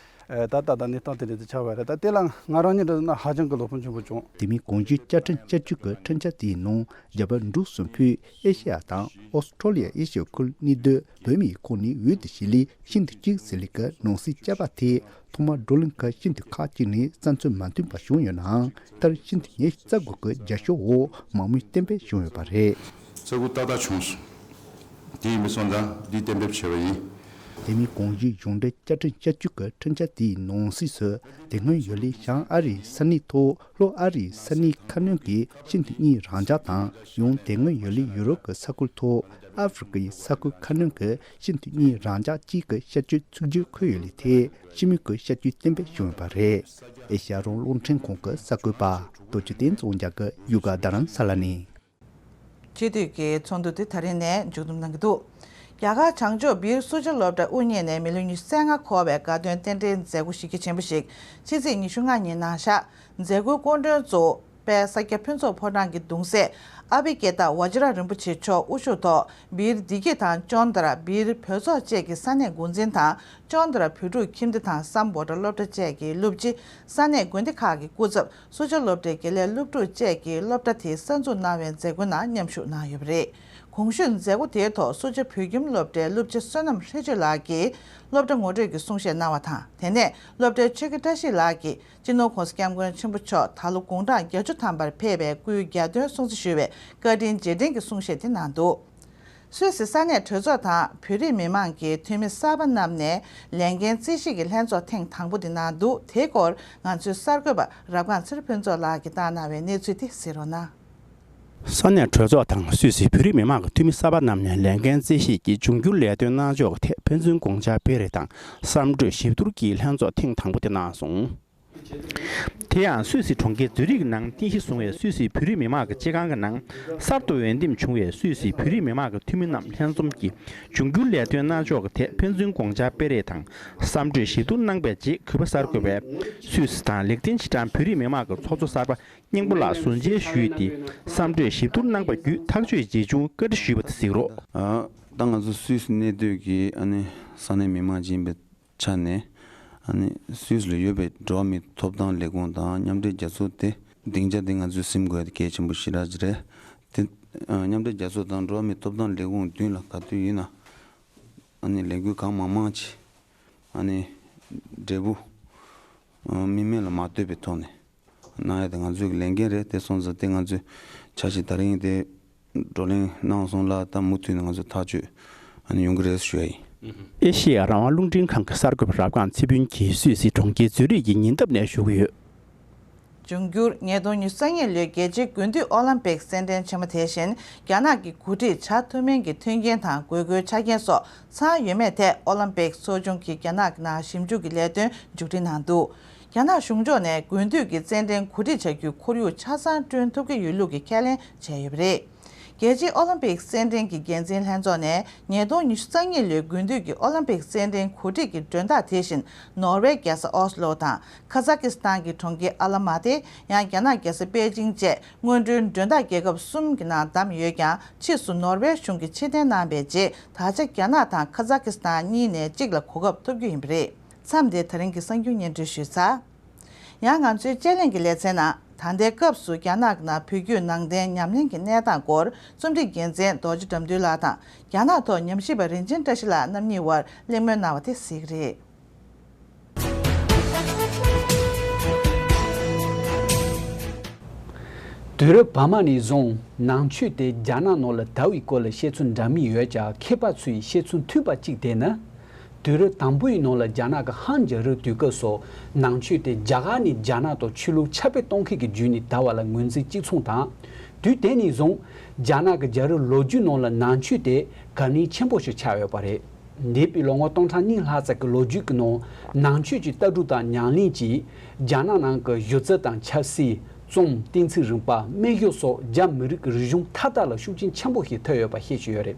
ཨ་ད་ད་ད་གནས་སྟངས་དེ་འདྲ་དུ་ཆགས་པ་རེད། ད་དེ་ལ་ང་རང་ཉིད་འདྲ་ན་ཧ་ཅང་གི་བློ་ཕམ་ཆེན་པོ་བྱུང་། དེ་མིན་གོང་ཞུས་བཅའ་ཁྲིམས་བསྐྱར་བཅོས་ཀྱི་ཁྲིམས་འཆར་དེའི་ནང་རྒྱ་བལ་འབྲུག་གསུམ་པོས་ཨེ་ཤེ་ཡ་དང་ཨོ་སི་ཁྲོ་ལི་ཡ་ཨེ་ཤེ་ཡ་ཁུལ་གཉིས་སྡོད་བོད་མིའི་ཁོངས་ནས་འོས་བསྡུ་བྱེད་ལས་ཤིན་ཏུ་གཅིག་ཟེར་ལས་ཀྱི་ནང་གསེས་བསྐྱར་པ་དེ་ཐོག་མར་བགྲོ་གླེང་ཁག་ཤིན་ཏུ་ཁག་ཅིག་ནས་བསམ་ཚུལ་མ་མཐུན་པ་བྱུང་ཡོད་ནའང་མཐར་ཤིན་ཏུ་ཉེར་རྩ་དགུ་གི་རྒྱབ་སྐྱོར་འོག་མང་མོས་གཏན་འབེབས་བྱུང་ཡོད་པ་རེད། རྩ་དགུ་ཏག་ཏག་བྱུང་སོང་། དེ་ཡིན་པ་སོང་ཙང་འདི་གཏན་འབེབས་བྱས་པ་ཡིན། དེ་མིན་གོང་ཞུས་གཞུང་འབྲེལ་བཅའ་ཁྲིམས་བསྐྱར་བཅོས་ཀྱི་ཁྲིམས་འཆར་དེའི་ནང་གསེས་སུ་དེ་སྔོན་ཡོད་ལས་བྱང་ཨ་རིའི་ས་གནས་ཐོག་ལྷོ་ཨ་རིའི་ས་གནས་ཁ་སྣོན་གྱི་ཤིན་ཏུ་གཉིས་རང་འཇགས་དང་ཡང་དེ་སྔོན་ཡོད་ལས་ཡུ་རོབ་ཀྱི་ས་ཁུལ་ཐོག་ཨ་ཧྥེ་རི་ཁའི་ས་ཁུལ་ཁ་སྣོན་གྱི་ཤིན་ཏུ་གཉིས་རང་འཇགས་གཅིག་གི་བསྐྱར་བཅོས་ཚུད་རྒྱུ་འཁོད་ཡོད་ལས་ཐད་ཕྱི་མིག་གི་བསྐྱར་བཅོས་གཏན་འབེབས་བྱུང་ཡོད་པ་རེད། ཨེ་ཤ་ཡ་རང་དབང་རླུང་འཕྲིན་ཁང་གི་གསར་འགོད་པ་རྡོ་རྗེ་བསྟན་འཛིན་རྒྱ་གར་ཡུ་ག་རྡ་རམ་ས་ལ་ནས། སྤྱི་འཐུས་ཀྱི་ཚོགས་འདུ་དེ་ད་རིང་ནས་མཇུག་བསྡོམས་གནང་གི་འདུག་རྒྱ་གར་བྱང་ཕྱོགས་སྦིར་སུ་ཇཱ་སློབ་གྲྭ་དབུ་བརྙེས་ནས་མི་ལོ་ཉི་ཤུ་རྩ་ལྔ་འཁོར་བའི་དགའ་སྟོན་རྟེན་འབྲེལ་མཛད་སྒོ་གཞི་རྒྱ་ཆེན་པོ་ཞིག་ཕྱི་ཚེས་ཉི་ཤུ་ལྔ་ཉིན་གནང་བཞག་མཛད་སྒོའི་སྐུ་མགྲོན་གཙོ་བོ་དཔལ་ས་སྐྱ་ཕུན་ཚོགས་ཕོ་བྲང་གི་གདུང་སྲས་ཨ་བྷི་ཀེ་ཏ་ཝ་ཇི་ར་རིན་པོ་ཆེ་མཆོག་དབུ་བཞུགས་ཐོག་སྦིར་བདེ་སྐྱིད་དང་ཅོན་ཏ་ར་སྦིར་བོད་ཚོགས་བཅས་ཀྱི་ས་གནས་འགོ་འཛིན་དང་། ཅོན་ཏ་ར་བོད་ཕྲུག་ཁྱིམ་སྡེ་དང་སམ་བྷོ་ཊ་སློབ་གྲྭ་བཅས་ཀྱི་སློབ་སྤྱི། ས་གནས་དགོན་སྡེ་ཁག་གི་སྐུ་ཚབ། སུ་ཇཱ་སློབ་གྲྭའི་དགེ་ལས་སློབ་ཕྲུག་བཅས་ཀྱིས་སློབ་གྲྭ་དེའི་གསར་འཛུགས་གནང་བའི་མཛད་སྒོའི་ནང་མཉམ་ཞུགས་གནང་ཡོད་པ་རེད། གོང་ཞུས་མཛད་སྒོ་དེའི་ཐོག་སུ་ཇཱ་བོད་ཁྱིམ་སློབ་གྲྭའི་སློབ་སྤྱི་བསོད་ནམས་ལྷས་བྱོན་ལགས་ཀྱིས་སློབ་གྲྭ་ངོ་སྤྲོད་ཀྱི་གསུང་བཤད་གནང་བ་དང་། དེ་ནས་སློབ་གྲྭའི་ཆོས་དགེ་བཀྲ་ཤིས་ལགས་ཀྱིས་སྤྱི་ནོར་༸གོང་ས་༸སྐྱབས་མགོན་ཆེན་པོ་མཆོག་ད་ལོ་དགུང་གྲངས་བརྒྱད་ཅུ་ཐམ་པར་ཕེབས་པའི་སྐུའི་གྱ་སྟོན་སྲུང་བརྩི་ཞུ་བའི་བཀའ་དྲིན་རྗེས་དྲན་གྱི་གསུང་བཤད་དེ་གནང་འདུག་སུད་སི་ས་གནས་གྲོས་ཚོགས་དང་བོད་རིགས་མི་མང་གི་འཐུས་མི་གསར་པ་རྣམས་ནས་ལས་འགན་རྩིས་ཞིབ་ཀྱི་ལྷན་ཚོགས་ཐེངས་དང་པོ་དེ་གནང་འདུག་དེའི་སྐོར་ང་ཚོའི་གསར་འགོད་པ་རབ་སྒང་ཚེ་རིང་ཕུན་ཚོགས་ལགས་ཀྱིས་བཏང་གནང་བའི་གནས་ཚུལ་དེ་གཟིགས་རོགས་གནང་། ས་གནས་གྲོས་ཚོགས་དང་སུད་སི་བོད་རིགས་མི་མང་གི་འཐུས་མི་གསར་པ་རྣམས་ནས་ལས་འགན་རྩིས་ཞིབ་ཀྱི་འབྱུང་འགྱུར་ལས་དོན་གནང་ཕྱོགས་ཀྱི་ཐད་ཕན་ཚུན་དགོངས་འཆར་སྤེལ་རེས་དང་བསམ་གྲོས་ཞིབ་བསྡུར་གྱི་ལྷན་ཚོགས་ཐེངས་དང་པོ་དེ་གནང་སོང་། དེ་ཡང་སུད་སི་གྲོང་ཁྱེར་ཛུ་རིག་ནང་རྟེན་གཞི་བཟུང་བའི་སུད་སི་བོད་རིགས་མི་མང་གི་སྤྱི་ཁང་གི་ནང་གསར་དུ་འོས་འདེམས་བྱུང་བའི་སུད་སི་བོད་རིགས་མི་མང་གི་འཐུས་མི་རྣམས་ལྷན་འཛོམས་ཀྱིས་འབྱུང་འགྱུར་ལས་དོན་གནང་ཕྱོགས་ཀྱི་ཐད་ཕན་ཚུན་དགོངས་འཆར་སྤེལ་རེས་དང་བསམ་གྲོས་ཞིབ་བསྡུར་གནང་པའི་རྗེས་གུས་པ་གསར་འགོད་པས་སུད་སི་དང་ལིག་ཏེན་ཤི་ཏན་བོད་རིགས་མི་མང་གི་ཚོགས་གཙོ་གསར་པ་སྙིང་པོ་ལགས་གཟུར་མཇལ་ཞུས་ཏེ་བསམ་གྲོས་ཞིབ་བསྡུར་གནང་པ་བརྒྱུད་ཐག་གཅོད་བྱེད་བྱུང་བཀའ་འདྲི་ཞུས་པ་དེ་གཟིགས་རོགས། ཨ། ད་ང་ཚོ་སུད་སི་གནས་སྡོད་ཀྱི་ཨ་ནི་ས་གནས་མི་མང་ཅིག་ཡིན་པའི་ཆ་ནས་ཨ་ནི་སུད་སི་ལ་ཡོད་པའི་འགྲོ་བ་མིའི་ཐོབ་ཐང་ལས་ཁུངས་དང་མཉམ་འབྲེལ་རྒྱལ་ཚོགས་དེ་སྡིངས་ཆ་དེ་ང་ཚོས་ཟིན་དགོས་གལ་ཆེན་པོ་ཞེ་དྲག་ཅིག་རེད། དེ་མཉམ་འབྲེལ་རྒྱལ་ཚོགས་དང་འགྲོ་བ་མིའི་ཐོབ་ཐང་ལས་ཁུངས་མདུན་ལ་ག་དུས་ཡིན་ན་ཨ་ནི་ལས་འགུལ་གང་མང་མང་ཅིག་ཨ་ནི་འབྲས་བུ་དམིགས་མེད་ལ་མ་ལྟོས་པའི་ཐོག་ནས། གནང་ཡ་དེ་ང་ཚོའི་ལས་འགན་རེད། དེ་སོང་ཙང་དེ་ང་ཚོས་འཆར་གཞི་དེ་རིང་དེ་བགྲོ་གླེང་གནང་སོང་ལ་ད་མུ་མཐུད་ནས་ང་ཚོ་ཐག་གཅོད་ཨ་ནི་ཡོང་གི་རེད་ཞུ་ཡ་ཡིན། ཨེ་ཤེ་ཡ་རང་དབང་རླུང་འཕྲིན་ཁང་གི་གསར་འགོད་པ་རབ་སྒང་ཚེ་ཕུན་གྱིས་སུད་སི་གྲོང་ཁྱེར་ཛུ་རིག་གི་ཉེ་འདབས་ནས་ཞུ་གི་ཡོད། འབྱུང་འགྱུར་ཉིས་སྟོང་ཉི་ཤུ་རྩ་གཉིས་ལོའི་རྒྱལ་སྤྱིའི་དགུན་དུས་ཨོ་ལིམ་པིག་རྩེད་འགྲན་ཆེན་མོ་དེ་བཞིན་རྒྱ་ནག་གི་གོ་སྒྲིག་བྱ་ཐུབ་མིན་གྱི་མཐུན་རྐྱེན་དང་དགོས་མཁོའི་ཆ་རྐྱེན་སོགས་ཚང་ཡོད་མེད་ཐད་ཨོ་ལིམ་པིག་ཚོགས་ཆུང་གིས་རྒྱ་ནག་གི་ནང་ཞིབ་འཇུག་གི་ལས་དོན་མཇུག་སྒྲིལ་གནང་འདུག་རྒྱ་ནག་གཞུང་ཕྱོགས་ནས་དགུན་དུས་ཀྱི་རྩེད་འགྲན་གོ་སྒྲིག་བྱ་རྒྱུའི་ཁོར་ཡུག་ཆ་ཚང་བསྐྲུན་ཐུབ་ཀྱི་ཡོད་ལུགས་ཀྱི་ཁས་ལེན་བྱས་ཡོད་པ་རེད། རྒྱལ་སྤྱིའི་ཨོ་ལིམ་པིག་རྩེད་འགྲན་གྱི་འགན་འཛིན་ལྷན་ཚོགས་ནས་ཉིས་སྟོང་ཉི་ཤུ་རྩ་གཉིས་ལོའི་དགུན་དུས་ཀྱི་ཨོ་ལིམ་པིག་རྩེད་འགྲན་གོ་སྒྲིག་གི་མགྲོན་བདག་དེ་བཞིན་ནོར་ཝེ་རྒྱལ་ས་ཨོ་སི་ལོ་དང་ཁ་ཛ་ཀི་སི་ཐན་གྱི་གྲོང་ཁྱེར་ཨ་ལ་མ་ཏེ། ཡང་རྒྱ་ནག་རྒྱལ་ས་པེ་ཅིང་བཅས་སྔོན་འགྲོའི་མགྲོན་བདག་རྒྱལ་ཁབ་གསུམ་གྱི་ནང་བདམས་ཡོད་ཀྱང་ཕྱིས་སུ་ནོར་ཝེ་གཞུང་གིས་ཕྱིར་འཐེན་གནང་བའི་རྗེས་ད་ཆ་རྒྱ་ནག་དང་ཁ་ཛ་ཀི་སི་ཐན་གཉིས་ནས་གཅིག་ལ་གོ་སྐབས་ཐོབ་རྒྱུ་ཡིན་པ་རེད། མཚམས་འདིར་ད་རིང་གི་གསར་འགྱུར་སྙན་སྒྲོན་ཞུས་ཚར། ཡང་ང་ཚོའི་དཔྱད་གླེང་གི་ལེ་ཚན་ནང་། ད་ལྟའི་སྐབས་སུ་རྒྱ་ནག་ནང་བོད་བརྒྱུད་ནང་བསྟན་ཉམས་ལེན་གྱི་གནས་སྟངས་སྐོར་རྩོམ་སྒྲིག་འགན་འཛིན་རྡོ་རྗེ་དགྲ་འདུལ་ལགས་དང་། རྒྱ་ནག་ཐོག་ཉམས་ཞིབ་པ་རིན་ཆེན་བཀྲ་ཤིས་ལགས་རྣམ་གཉིས་དབར་གླེང་མོལ་གནང་བ་དེ་གཟིགས་རེད། དུས་རབས་བར་མ་ནས་བཟུང་ནང་ཆོས་དེ་རྒྱ་ནག་ནང་ལ་དར་བའི་སྐོར་ལ་བཤད་ཚུལ་འདྲ་མིན་ཡོད་ཀྱང་། མཁས་པ་ཚོའི་བཤད་ཚུལ་མཐུན་པ་གཅིག་དེ་ནི། དུས་རབས་དང་པོའི་ནང་ལ་རྒྱ་ནག་གི་ཧན་རྒྱལ་རབས་དུས་སྐབས་སུ་ནང་ཆོས་དེ་རྒྱ་གར་ནས་རྒྱ་ནག་ཏུ་ཆོས་ལུགས་ཁྱབ་སྤེལ་གཏོང་མཁན་གྱི་བརྒྱུད་ནས་དར་བ་ལ་ངོས་འཛིན་གཅིག་མཚུངས་དང་། དུས་དེ་ནས་བཟུང་རྒྱ་ནག་གི་རྒྱལ་རབས་ལོ་རྒྱུས་ནང་ལ་ནང་ཆོས་དེ་གལ་གནད་ཆེན་པོ་ཞིག་ཆགས་ཡོད་པ་རེད། འདས་པའི་ལོ་ངོ་སྟོང་ཕྲག་གཉིས་ལྷག་ཙམ་གྱི་ལོ་རྒྱུས་ཀྱི་ནང་། ནང་ཆོས་ཀྱི་ལྟ་གྲུབ་དང་ཉམས་ལེན་གྱིས་རྒྱ་ནག་ནང་གི་སྒྱུ་རྩལ་དང་ཆབ་སྲིད། རྩོམ། བསྟན་ཚིག་རིག་པ། སྨན་གཞུང་སོགས་རྒྱ་མི་རིགས་ཀྱི་རིག་གཞུང་མཐའ་དག་ལ་ཤུགས་རྐྱེན་ཆེན་པོ་ཞིག་ཐེབས་ཡོད་པ་ཤེས་ཀྱི་ཡོད་རེད།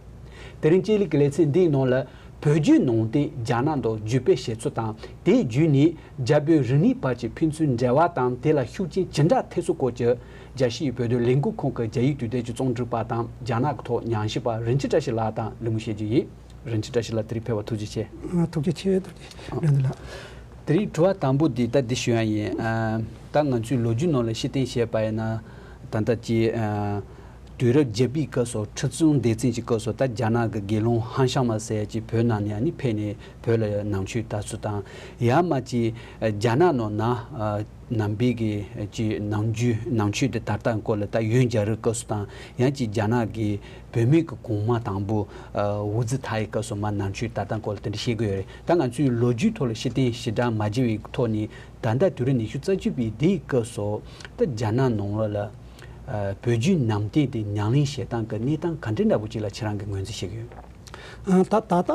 དེ་རིང་དཔྱད་གླེང་གི་ལེ་ཚན་འདིའི་ནང་ལ། བོད་བརྒྱུད་ནང་བསྟན་རྒྱ་ནག་ཏུ་བརྒྱུད་སྤེལ་བྱེད་ཚུལ་དང་། དེའི་བརྒྱུད་ནས་རྒྱ་བོད་རིག་གནས་བར་གྱི་ཕན་ཚུན་འབྲེལ་བ་དང་། དེ་ལ་ཤུགས་རྐྱེན་ཇི་འདྲ་ཐེབས་ཚུལ་སྐོར་གྱི་རྒྱལ་སྤྱིའི་བོད་དོན་ལས་འགུལ་ཁང་གི་རྒྱ་ཡིག་དུས་དེབ་ཀྱི་རྩོམ་སྒྲིག་པ་དང་། རྒྱ་ནག་གི་ཐོག་ཉམས་ཞིབ་པ་རིན་ཆེན་བཀྲ་ཤིས་ལགས་དང་གླེང་མོལ་བྱེད་རྒྱུ་ཡིན། རིན་ཆེན་བཀྲ་ཤིས་ལགས། དེ་རིང་ཕེབས་པར་ཐུགས་རྗེ་ཆེ། ཨ། ཐུགས་རྗེ་ཆེ། ཐུགས་རྗེ་ཆེ། རེད་འདུག་ལགས། དེ་རིང་དྲི་བ་དང་པོ་འདི་ད་འདི་ཞུ་ཡ་ཡིན། ཨ། ད་ང་ཚོའི་ལོ་རྒྱུས་ནང་ལ་ཕྱིར་བལྟས་བྱས་པ་ཡིན་ན། ད་ལྟ་ཀྱི། ཨ། དུས་རབས་བརྒྱད་པའི་སྐབས་སུ། ཁྲི་སྲོང་ལྡེ་བཙན་གྱི་སྐབས་སུ། ད་རྒྱ་ནག་གི་དགེ་སློང་ཧན་ཤང་མ་ཟེར་ཡ་ཅིག་བོད་ནང་ནས་ཨ་ནི་ཕེབས་ནས་བོད་ལ་ནང་ཆོས་དར་ཚུལ་དང་། ཡར་མར་ཀྱི་རྒྱ་ནག་ནང་ན། ཨ། ནང་པའི་གི་ཀྱི་ནང་ཆོས། ནང་ཆོས་དེ་དར་སྟངས་སྐོར་ལ། ད་ཡོན་རྒྱལ་རབས་སྐབས་སུ་དང་། ཡང་ཅིག་རྒྱ་ནག་གི་བུད་མེད་ཀྱི་གོང་མ་དང་པོ། ཨ། ཝུ་ཙི་ཐའི་སྐབས་སུ་མར་ནང་ཆོས་དར་སྟངས་སྐོར་ལ་དེ་འདྲ་བཤད་ཀྱི་ཡོད་རེད། ད་ང་ཚོའི་ལོ་རྒྱུས་ཐོག་ལ་ཕྱིར་བལྟས་ཞེ་དྲག་མ་བྱས་པའི་ཐོག་ནས། ད་ལྟ་དུས་རབས་ཉི་ཤུ་རྩ་གཅིག་པའི་འདིའི་སྐབས་སུ། ད་རྒྱ་ནག་ནང་ལོགས་ལ། ཨ། བོད་བརྒྱུད་ནང་བསྟན་དེ་ཉམས་ལེན་བྱེད་སྟངས་ཀྱི་གནས་སྟངས་ག་འདྲ་འདྲ་པོ་ཅིག་ལ་ཁྱེད་རང་གིས་ངོས་འཛིན་བྱེད་ཀྱི་ཡོད། ཨ། ད་ད་ལྟ་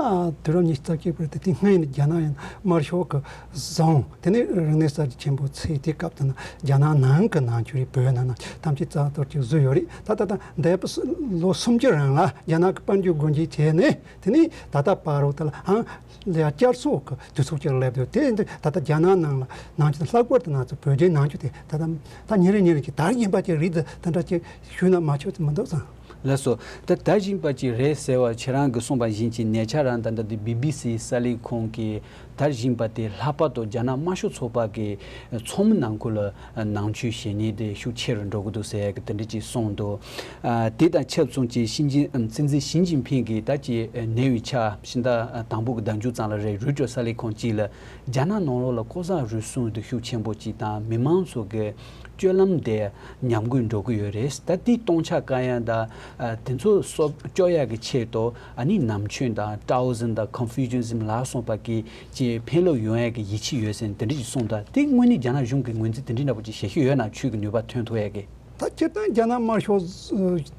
དུས་རབས་ཉི་ཤུ་རྩ་གཅིག་པའི་དེ་དེ་སྔོན་ནས་རྒྱ་ནག་ཡང་དམར་ཤོག་གིས་བཟུང་། དེ་ནས་རིག་གནས་གསར་བརྗེ་ཆེན་པོ་ཚེས་དེའི་སྐབས་དེ་ན་རྒྱ་ནག་ནང་གི་ནང་ཆོས་རིགས་བོད་ནང་ན་ཐམས་ཅད་རྩ་གཏོར་གྱི་བཟོས་ཡོད་རེད། ད་ད་ད་འདས་པའི་ལོ་སུམ་ཅུ་རིང་ལ་རྒྱ་ནག་གི་དཔལ་འབྱོར་སྒོ་འབྱེད་བྱས་ནས། དེ་ནས་ད་ལྟ་བར་དུ་ད་ལ་ཧང་ལ་ཡ་བསྐྱར་གསོ་གི་དུས་ཚོད་ཅིག་སླེབས་འདུག་དེ་ཡིན་དུས་ད་ལྟ་རྒྱ་ནག་ནང་ལ་ནང་ཆོས་ལྷག་པར་དུ་ང་ཚོ་བོད་བརྒྱུད་ནང་ཆོས་དེ་ད་ལྟ་ད་ཉིན་རེ་ཉིན་རེ་ཀྱི་དར་བཞིན་པ་ཅིག་རེད། དེ་འདྲ་ཅིག་ཞུས་ན་མ་ཆོག་མི་འདུག་བསམ། ལགས་སོ། ད་དར་བཞིན་པ་ཅིག་རེད་ཟེར་བ་ཁྱེད་རང་གིས་གསུངས་པ་བཞིན་གྱི། ཉེ་ཆར་རང་ད་ལྟ་འདི་བི་བི་སི་གསར་ལས་ཁང་གིས་དར་བཞིན་པ་དེ་ལྷག་པར་དུ་རྒྱ་ནག་དམར་ཤོག་ཚོགས་པ་གི་ཚོགས་མི་ནང་ཁུལ་ལ་ནང་ཆོས་ཞེ་ནས་དེ་ཤུགས་ཆེ་རུ་འགྲོ་གི་འདུག་ཟེར་གི་དེ་འདྲ་ཅིག་གསུངས་འདུག་ཨ། དེ་དང་ཆབས་མཚུངས་ཀྱི་ཞི་ཅིན། ཨམ། སྲིད་འཛིན་ཞི་ཅིན་ཕིང་གིས་ད་ཀྱི་ཉེ་བའི་ཆར་ཕྱི་ཟླ་དང་པོ་གི་ཟླ་མཇུག་ཙམ་ལ་རེད། རོའི་ཊར་གསར་ལས་ཁང་གཅིག་ལ་རྒྱ་ནག་ནང་ལོགས་ལ་ལྐོག་ཟ་རུལ་སུངས་དེ་ཤུགས་ཆེན་པོ་ཅིག་དང་། མི་མང་ཚོ་གི་སྤྱོད་ལམ་དེ་ཉམས་རྒུད་འགྲོ་གི་ཡོད་རེད། ད་དེའི་སྟོང་ཆ་བཀག་ཡ་དང་། ཨ། དེ་ཚོ་སོབ་གཅོག་ཡ་གི་ཆེད་དུ། ཨ་ནི་ནམ་ཆོས་དང་ཊའོ་ཟིན་དང་ཀོན་ཕུ་ཅུ་ཨི་ཟམ་ལ་སོགས་པ་གི་ཅིག་ཕན་སློག་ཡོང་ཡ་གི་ཡིད་ཆེས་ཡོད་ཟེར་དེ་འདྲ་ཅིག་གསུངས། ད་དེ་དངོས་གནས་རྒྱ་ནག་གཞུང་གི་ངོས་འཛིན་དེ་འདྲའི་འདྲ་པོ་ཅིག་བྱེད་ཤེས་ཡོད་ན། ཆོས་ཀྱི་ནུས་པ་ཐོན་ཐུབ་ཡ་གི། ད་སྤྱིར་བཏང་རྒྱ་ནག་དམར་ཤོག་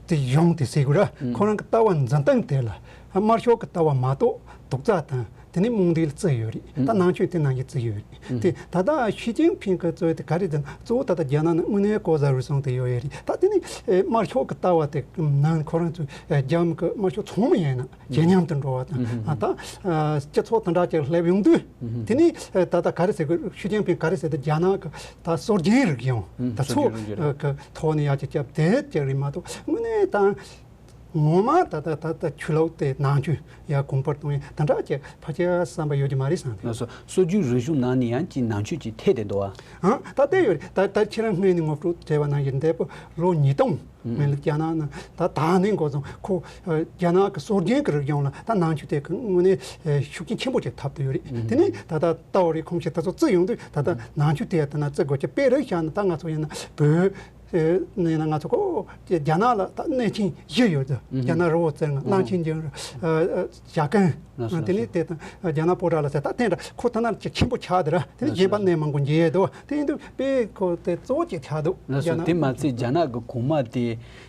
དེ་གཞུང་དེ་ཟེར་དགོས་ར། ཨུམ། ཁོ་རང་གི་ལྟ་བ་འཛིན་སྟངས་དེ་ལ་དམར་ཤོག་གི་ལྟ་བ་མ་གཏོགས་རྡོག་རྩ་དང་། དེ་ནས་རྨོངས་དད་ལ་བརྩི་ཡོད་རེད། ད་ནང་ཆོས་དེ་ནང་བཞིན་བརྩི་ཡོད་རེད། དེ་ད་ལྟ་ཞི་ཅིན་ཕིང་གི་གཙོས་དེ་ག་རེ་ཟེར་ན། གཙོ་བོ་ད་ལྟ་རྒྱ་ནག་ནི་དངོས་གནས་ལྐོག་ཟ་རུལ་སུངས་དེ་ཡོད་ཡོད་རེད། ད་དེ་ནི་ཨེ་དམར་ཤོག་གི་ལྟ་བ་དེ་ནང་ཁོ་རང་ཚོས་ཨེ་རྒྱ་མི་གི་དམར་ཤོག་ཚང་མ་ཡིན་ན་ཇེ་ཉམས་དུ་འགྲོ་བ་དང་། ཨ། ད་ཨ་སྤྱི་ཚོགས་དེ་འདྲ་ཅིག་སླེབས་ཡོང་དུས། དེ་ནི་ཨེ་ད་ལྟ་ག་རེ་ཟེར་དགོས། ཞི་ཅིན་ཕིང་ག་རེ་ཟེར་ཏེ་རྒྱ་ནག་གི་ད་སྲོལ་རྒྱུན་རིག་གཞུང་ད་ཚོ་གི་ཐོག་ནས་ཡར་ཅིག་བརྒྱབ་དེ་ཅིག་རེད་མ་གཏོགས། དངོས་གནས་དང་། ངོ་མ་ད་ལྟ་ད་ལྟ་ཆོས་ལུགས་དེ་ནང་ཆོས་ཡར་གོང་འཕེལ་གཏོང་ཡས་དེ་འདྲ་ཅིག་ཕལ་ཆེར་བསམ་པ་ཡོད་ཀྱི་མ་རེད་བསམ་གི། ལགས་སོ། སྲོལ་རྒྱུན་རིག་གཞུང་ནང་ནས་ཡང་ཅིག་ནང་ཆོས་ཅིག་ཐེ་བསྡད་འདུག་ཨ། ཨང་། ད་ལྟ་ཡོད་རེད། ད་ད་ཁྱེད་རང་སྔོན་ནས་ངོ་སྤྲོད་བྱས་པ་ནང་བཞིན་འདས་པོ་ལོ་ཉིས་སྟོང་སྔོན་ལ་རྒྱ་ནག་ནང་ད་ད་ནས་འགོ་བཟུང་ཁོ་རྒྱ་ནག་གི་སྲོལ་རྒྱུན་གྱི་རིག་གཞུང་ལ་ད་ནང་ཆོས་དེ་གི་དངོས་གནས་ཤུགས་རྐྱེན་ཆེན་པོ་ཅིག་ཐེབས་བསྡད་ཡོད་རེད། དེ་ནས་ད་ལྟ་ལྟ་བ་རེད། ཁོང་ཆོས་ད་ཚོ་བརྩི་ཡོང་དུས་ད་ལྟ་ནང་ཆོས་དེ་ཡང་ད་ན་བརྩི་དགོས་ཀྱི། དཔེ་རུ་བཞག་ན་ད་ང་ཚོ་ཡིན་ན་བོད། ཨེ་ནས་ན་ང་ཚོ་ཁོ་རྒྱ་ནག་ལ་ད་གནས་ཆེན་བཞི་ཡོད་དེ། རྒྱ་ནག་རི་བོ་རྩེ་ལྔ། གླང་ཆེན་རྒྱང་རིང་། ཨ་ཨ་ཞྭ་ཀན། ལགས་སོ། དེ་ནས་དེ་དང་རྒྱ་ནག་པོ་ཏ་ལ་ཟེར། ད་དེ་འདྲ་ཁོ་ཐ་ན་ཅིག་ཆེན་པོ་ཆགས་དེ་ར། དེ་ནས་གཞན་པ་གནས་མང་པོ་མཇལ་ཡས་འདུག་དེ་ཡིན་དུས་དཔེ་ཁོ་དེ་གཙོ་བོ་ཅིག་ཆགས་འདུག་ལགས་སོ། རྒྱ་ནག་དེ་མ་ཚད་རྒྱ་ནག་གི་གོང་མ་དེ་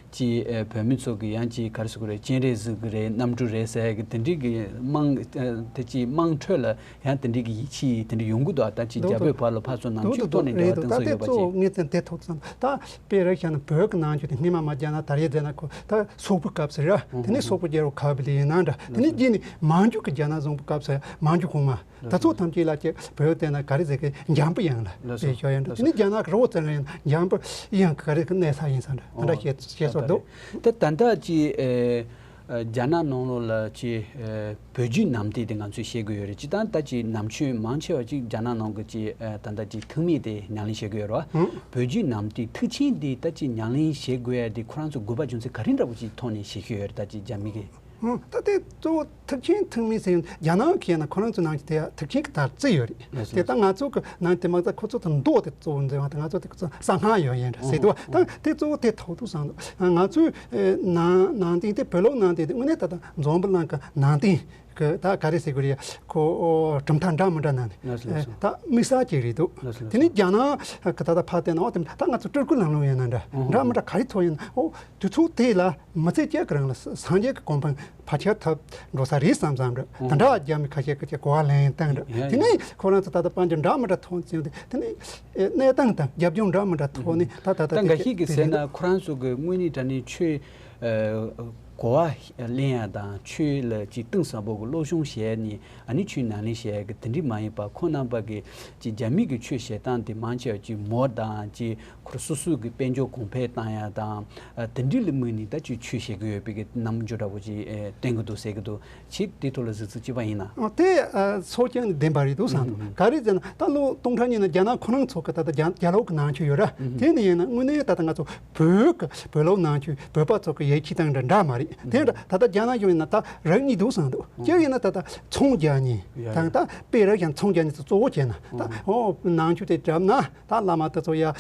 ཅིག་ཨེ་བོད་མི་ཚོ་གི་ཡང་ཅིག་ག་རེ་ཟེར་དགོས་རེད། སྤྱན་རས་གཟིགས་གི་རེད། གནམ་གྲུ་རེད་ཟེར་གི་དེ་འདྲའི་གི་དམངས་ཨེ་དེ་ཅིག་དམངས་ཁྲོད་ལ་ཡང་དེ་འདྲའི་གི་ཡིད་ཆེས་དེ་འདྲ་ཡོང་གི་འདུག་ཨ། ད་ཅིག་རྒྱ་བོད་བར་ལ་ཕར་ཚུར་ནང་ཆོས་ཐོག་ནས་འབྲེལ་བ་གཏིང་ཟབ་ཡོད་པ་ཅིག་ད་ལྟ་གཙོ་བོ་ངས་དེ་དེ་ཐོག་ཙམ་ད་དཔེ་རེ་བཞག་ན་བོད་ཀྱི་ནང་ཆོས་དེ་སྔས་མ་མ་རྒྱ་ནག་དར་ཡས་མཛད་ན་ཁོ་ད་སོག་པོའི་སྐབས་སུ་ར། དེ་ནས་སོག་པོ་རྒྱལ་པོ་ཁ་བི་ལི་ཡིན་ན་འདྲ། དེ་ནས་རྗེས་ནས་མན་ཇུ་གི་རྒྱ་ནག་བཟུང་པའི་སྐབས་སུ་མན་ཇུ་གོང་མ། ད་ཚོ་ཐམས་ཅད་ལ་ཅིག་བོད་དེ་ན་ག་རེ་ཟེར་གི་འཇམ་པོ་ཡང་ལ་ལགས་སོ། ཞེས་ཞུ་ཡང་འདྲ། དེ་ནས་རྒྱ་ནག་གི་རི་བོ་རྩེ་ལྔ་ཡང་འཇམ་པོ་ཡང་ག་རེ་གི་གནས་ས་ཡིན་ས་འདྲ། དེ་འདྲ་བཤད་བཤད་སྲོལ་འདུག་ད་ད་ལྟ་ཅིག་ཨེ། ཨ། རྒྱ་ནག་ནང་ལོགས་ལ་ཅིག་ཨ། བོད་བརྒྱུད་ནང་བསྟན་དེ་ང་ཚོས་བཤད་དགོས་ཡོད་རེད། སྤྱིར་བཏང་ད་ཅིག་ནང་ཆོས་མང་ཆེ་བ་ཅིག་རྒྱ་ནག་ནང་གི་ཅིག་ཨ། ད་ལྟ་ཅིག་ཐུན་མིན་དེ་ཉམས་ལེན་བྱེད་ཀྱི་ཡོད་རེད་བ། ཧུམ། བོད་བརྒྱུད་ནང་བསྟན་མཐུན་རྐྱེན་དེ་ད་ཅིག་ཉམས་ལེན་བྱེད་དགོས་ཡ་དེ་ཁོ་རང་ཚོ་དགོས་པ་རྒྱུ་མཚན་ག་རེ་འདྲ་པོ་ཅིག་ཐོག་ནས་བྱེད་ཀྱི་ཡོད་རེད། ད་ཅིག་རྒྱ་མི་གིས། ཧུམ། ད་དེ་གཙོ་བོ་མཐུན་རྐྱེན་ཐུན་མིན་ཟེར་ཡོང་། རྒྱ་ནག་གིས་ན་ཁོ་རང་ཚོའི་ནང་གི་དེ་ཡ་མཐུན་རྐྱེན་གྱི་དར་རྩི་ཡོད་རེད། ལགས་སོ། དེ་ལགས་ད་སོ། ང་ཚོ་གི་ནང་དེ་མ་ཚད་ཁོ་ཚོ་དང་མདོ་དེ་གཙོ་བོ་འཛིན་པ་དང་ང་ཚོ་དེ་ཁོ་ཚོ་གསང་སྔགས་ཡོད་ཡིན་རེད་ཟེར་འདུག་བ། ད་དེ་གཙོ་བོ་དེ་ཐོག་ཏུ་བསམ་འདུག་ང་ཚོའི་ཨེ། ནང་ནང་བསྟན་དེ་བོད་ལུགས་ནང་བསྟན་དེ་དངོས་གནས་ད་ལྟ་འཛམ་བུ་གླིང་གི་ནང་བསྟན་གི་ད་ག་རེ་ཟེར་དགོས་རེད། ཁོ་ཨོ་གྲུབ་མཐའ་འདྲ་མི་འདྲ་ནང་ནས། ལགས་སོ་ལགས་སོ། ད་དམིགས་བསལ་ཅིག་རེད་འདུག་ལགས་སོ་ལགས་སོ། དེ་ནས་རྒྱ་ནག་གི་ད་ལྟ་ཕར་བལྟས་ན་ཨོ་དེ་ད་ང་ཚོ་སྤྲུལ་སྐུ་ལམ་ལུགས་ཡིན་ན་འདྲ། ཨོ། འདྲ་མི་འདྲ་ག་རེ་ཐོག་ཡིན་ན་ཨོ་དུས་ཚོད་དེ་ལ་མི་ཚེ་གཅིག་གི་རིང་ལ་སངས་རྒྱས་ཀྱི་གོ་འཕང་ཕལ་ཆེར་ཐོབ་འགྲོ་ས་རེད་བསམ་བསམ་འདྲ། ཨོ། དེ་འདྲ་རྒྱ་མི་ཁ་ཤས་ཀྱིས་གོ་བ་ལེན་སྟངས་འདྲ། ཡ་དེ་ཡ། ནས་ཁོ་རང་ཚོ་ད་ལྟ་དཔལ་འབྱོར་འདྲ་མི་འདྲ་ཐོག་ཚུད་དེ་དེ་ནས་གནས་སྟངས་དང་རྒྱབ་ལྗོངས་འདྲ་མི་འདྲ་ཐོག་ནས་ད་ད་ད་ད་འགའ་ཤས་ཀྱིས་ཟེར་ན་ཁོ་རང་ཚོ་གི་དངོས་གནས་དྲང་གནས་ཆོས་ཨ། གོ་བ་ལེན་ཡ་དང་ཆོས་ལ་ཅིག་གཏིང་ཟབ་པོ་གི་སློབ་སྦྱོང་བྱས་ནས་ཨ་ནི་ཆོས་ཉམས་ལེན་བྱས་ཡ་གི་དེ་འདྲ་མ་ཡིན་པ། ཁོང་རྣམ་པ་གི་ཅིག་རྒྱ་མི་གི་ཆོས་བྱེད་སྟངས་དེ་མང་ཆེ་བ་ཅིག་མོ་དང་ཅིག་ཁོ་རང་སོ་སོ་གི་དཔལ་འབྱོར་གོང་འཕེལ་བཏང་ཡ་དང་ཨ། དེ་འདྲ་ལ་དམིགས་ནས་ད་ཅིག་ཆོས་བྱེད་ཀྱི་ཡོད་པའི་གི་རྣམ་འགྱུར་འདྲ་པོ་ཅིག་ཨ། བསྟན་གྱི་འདུག་ཟེར་གྱི་འདུག་ཁྱེད་དེ་ཐོག་ལ་གཟིགས་ཚུལ་གཅིག་པ་ཡིན་ན། ཨ། དེ་ཨ། སྲོག་ཀྱང་བདེན་པ་རེད་འདུག་བསམ་འདུག་ཨུ་ཧུ། ག་རེ་ཟེར་ན་ད་ལོ་སྟོང་ཕྲག་གཉིས་ནང་རྒྱ་ནག་ཁོ་རང་ཚོ་གི་ད་ལྟ་རྒྱ་རྒྱ་ལོག་གི་ནང་ཆོས་ཡོད་ར། ཨུ་ཧུ། དེ་ནི་ཡིན་ན་དངོས་གནས་ད་ལྟ་ང་ཚོ་བོད་གི་བོད་ལོག་ནང་ཆོས་བོད་པ་ཚོ་གི་ཡིད་ཆེས་སྟངས་འདྲ་འདྲ་མ་རེད། དེ་འདྲ་ད་ལྟ་རྒྱ་ནག་གཞུང་ཡིན་ན་ད་རིགས་གཉིས་འདུག་བསམ་འདུག་ཨུ་ཧུ། གཅིག་ཡིན་ན་ད་ལྟ་ཚོང་རྒྱག་མཁན་ཡ་ཡ། དང་ད་དཔེ་རིགས་ཀྱང་ཚོང་རྒྱག་མཁན་ཚོ་གཙོ་བོ་བྱས་ན་ད་ཨུ་ཧུ། ཨོ་ནང་ཆོས་དེ་བསྒྲུབས་ན། ད་བླ་མ་དེ་ཚོ་ཡ། ཨ།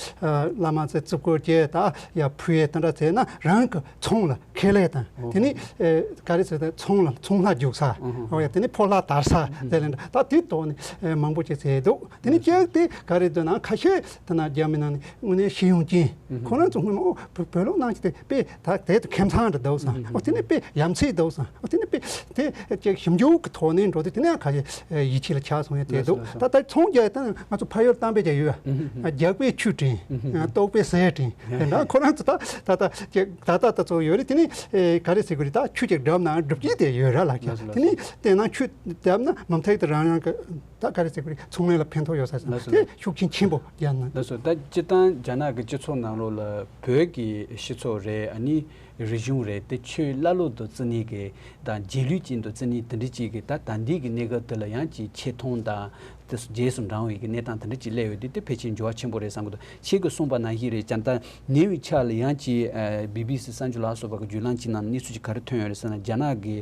བླ་མ་ཚོས་བརྩི་བཀུར་བྱས་ད་ཡ་ཕུལ་ཡས་དེ་འདྲ་བྱས་ན་རང་གི་ཚོང་ལ་ཁེ་ལས་དང་། ཨོ། དེ་ནི་ཨེ་ག་རེ་ཟེར་ཏེ་ཚོང་ལ་ཚོང་ལ་རྒྱུག་ས། ཨོ། ཨོ་ཡ་དེ་ནི་ཕོ་ལྷ་དར་ས། ཨོ། དེ་ལས་ད་དེ་ཐོག་ནས་ཨེ་མང་པོ་ཅིག་བྱས་འདུག་དེ་ནི་ཨོ། ཅིག་དེ་ག་རེ་འདུག་ན་ཁ་ཤས་དེ་ན་རྒྱ་མི་ནང་ནས་དངོས་གནས་ཤེས་ཡོན་ཅན། ཨོ། ཁོ་རང་ཚོ་སྔོན་མ་ཨོ་བོད་བོད་ལུགས་ནང་བཞིན་དེ་དཔེ་ད་དེ་ཁྱིམ་ཚང་འདྲ་འདུག་བསམ། ཨོ་དེ་ནི་དཔེ་ཡ་མཚན་འདུག་བསམ། ཨོ་དེ་ནི་དཔེ་དེ་ཅིག་ཞིབ་འཇུག་གི་ཐོག་ནས་འགྲོ་དུས་དེ་ནས་ཁ་ཤས་ཡིད་ཆེས་ལ་ཆགས་སོང་ཡ་དེ་འདུག་ལགས་སོ། ད་ལྟ་ཚོང་རྒྱག་ཡ་ད་ང་ཚོ་ཕ་ཡུལ་གཏམ་དཔེ་རྒྱག་ཡོད། ཨ། རྒྱག་པས་ཆུ་དྲན། ཨ། བཏོག་པས་ཟས་དྲན། དེ་འདྲ་ཁོ་རང་ཚོ་ད་ད་ད་ཅིག་ད་ད་ད་ཚོ་ཡོད་རེད། དེ་ནི་ཨེ་ག་རེ་ཟེར་དགོས་རེད། ད་ཆུ་ཅིག་བསྒྲུབས་ན་སྒྲུབ་ཀྱི་དེ་ཡོད་ར་ལགས། ལགས་སོ། དེ་ནི་ལགས་སོ། དེ་ན་ཆུ་བསྒྲུབས་ན་མུ་མཐུད་དུ་རང་རང་གི་ད་ག་རེ་ཟེར་དགོས་རེད། ཚོང་ལས་ལ་ཕན་ཐོགས་ཡོད་ས་ཟེར། ལགས་སོ། དེ་ལགས་སོ། ཤུགས་རྐྱེན་ཆེན་པོ་རྒྱག་ན། ལགས་སོ། ད་སྤྱིར་བཏང་རྒྱ་ནག་གི་སྤྱི་ཚོགས་ནང་ལོགས་ལ་བོད་ཀྱི་སྤྱི་ཚོགས་རེད། ཨ་ནི་རིག་གཞུང་རེད། དེ་ཆོས་བླ་ལོག་ཏུ་བརྩི་ནས་གི་དང་རྗེས་ལུས་ཅན་དུ་བརྩི་ནས་དེ་འདྲ་ཅིག་གི་ད་ད་ལྟའི་གི་གནས་སྐབས་དེ་ལ་ཡང་ཅིག་ཆེ་མཐོང་དང་དེ་ཚོ་རྗེས་སུ་འབྲང་བའི་གི་གནས་སྟངས་དེ་འདྲ་ཅིག་སླེབས་ཡོད་དུས་དེ་ཕལ་ཆེར་འགྱུར་བ་ཆེན་པོ་རེད་བསམ་གི་འདུག་ཁྱེད་ཀྱིས་གསུངས་པ་ནང་བཞིན་རེད། བྱས་ཙང་ཉེ་བའི་ཆར་ལ་ཡང་ཅིག་ཨ་བི་བི་སི་གསར་འགྱུར་ལ་སོགས་པ་གི་བརྒྱུད་ལམ་ཅིག་ནང་གནས་ཚུལ་ཅིག་ག་རེ་ཐོན་ཡོད་རེད་ཟེར་ན། རྒྱ་ནག་གི་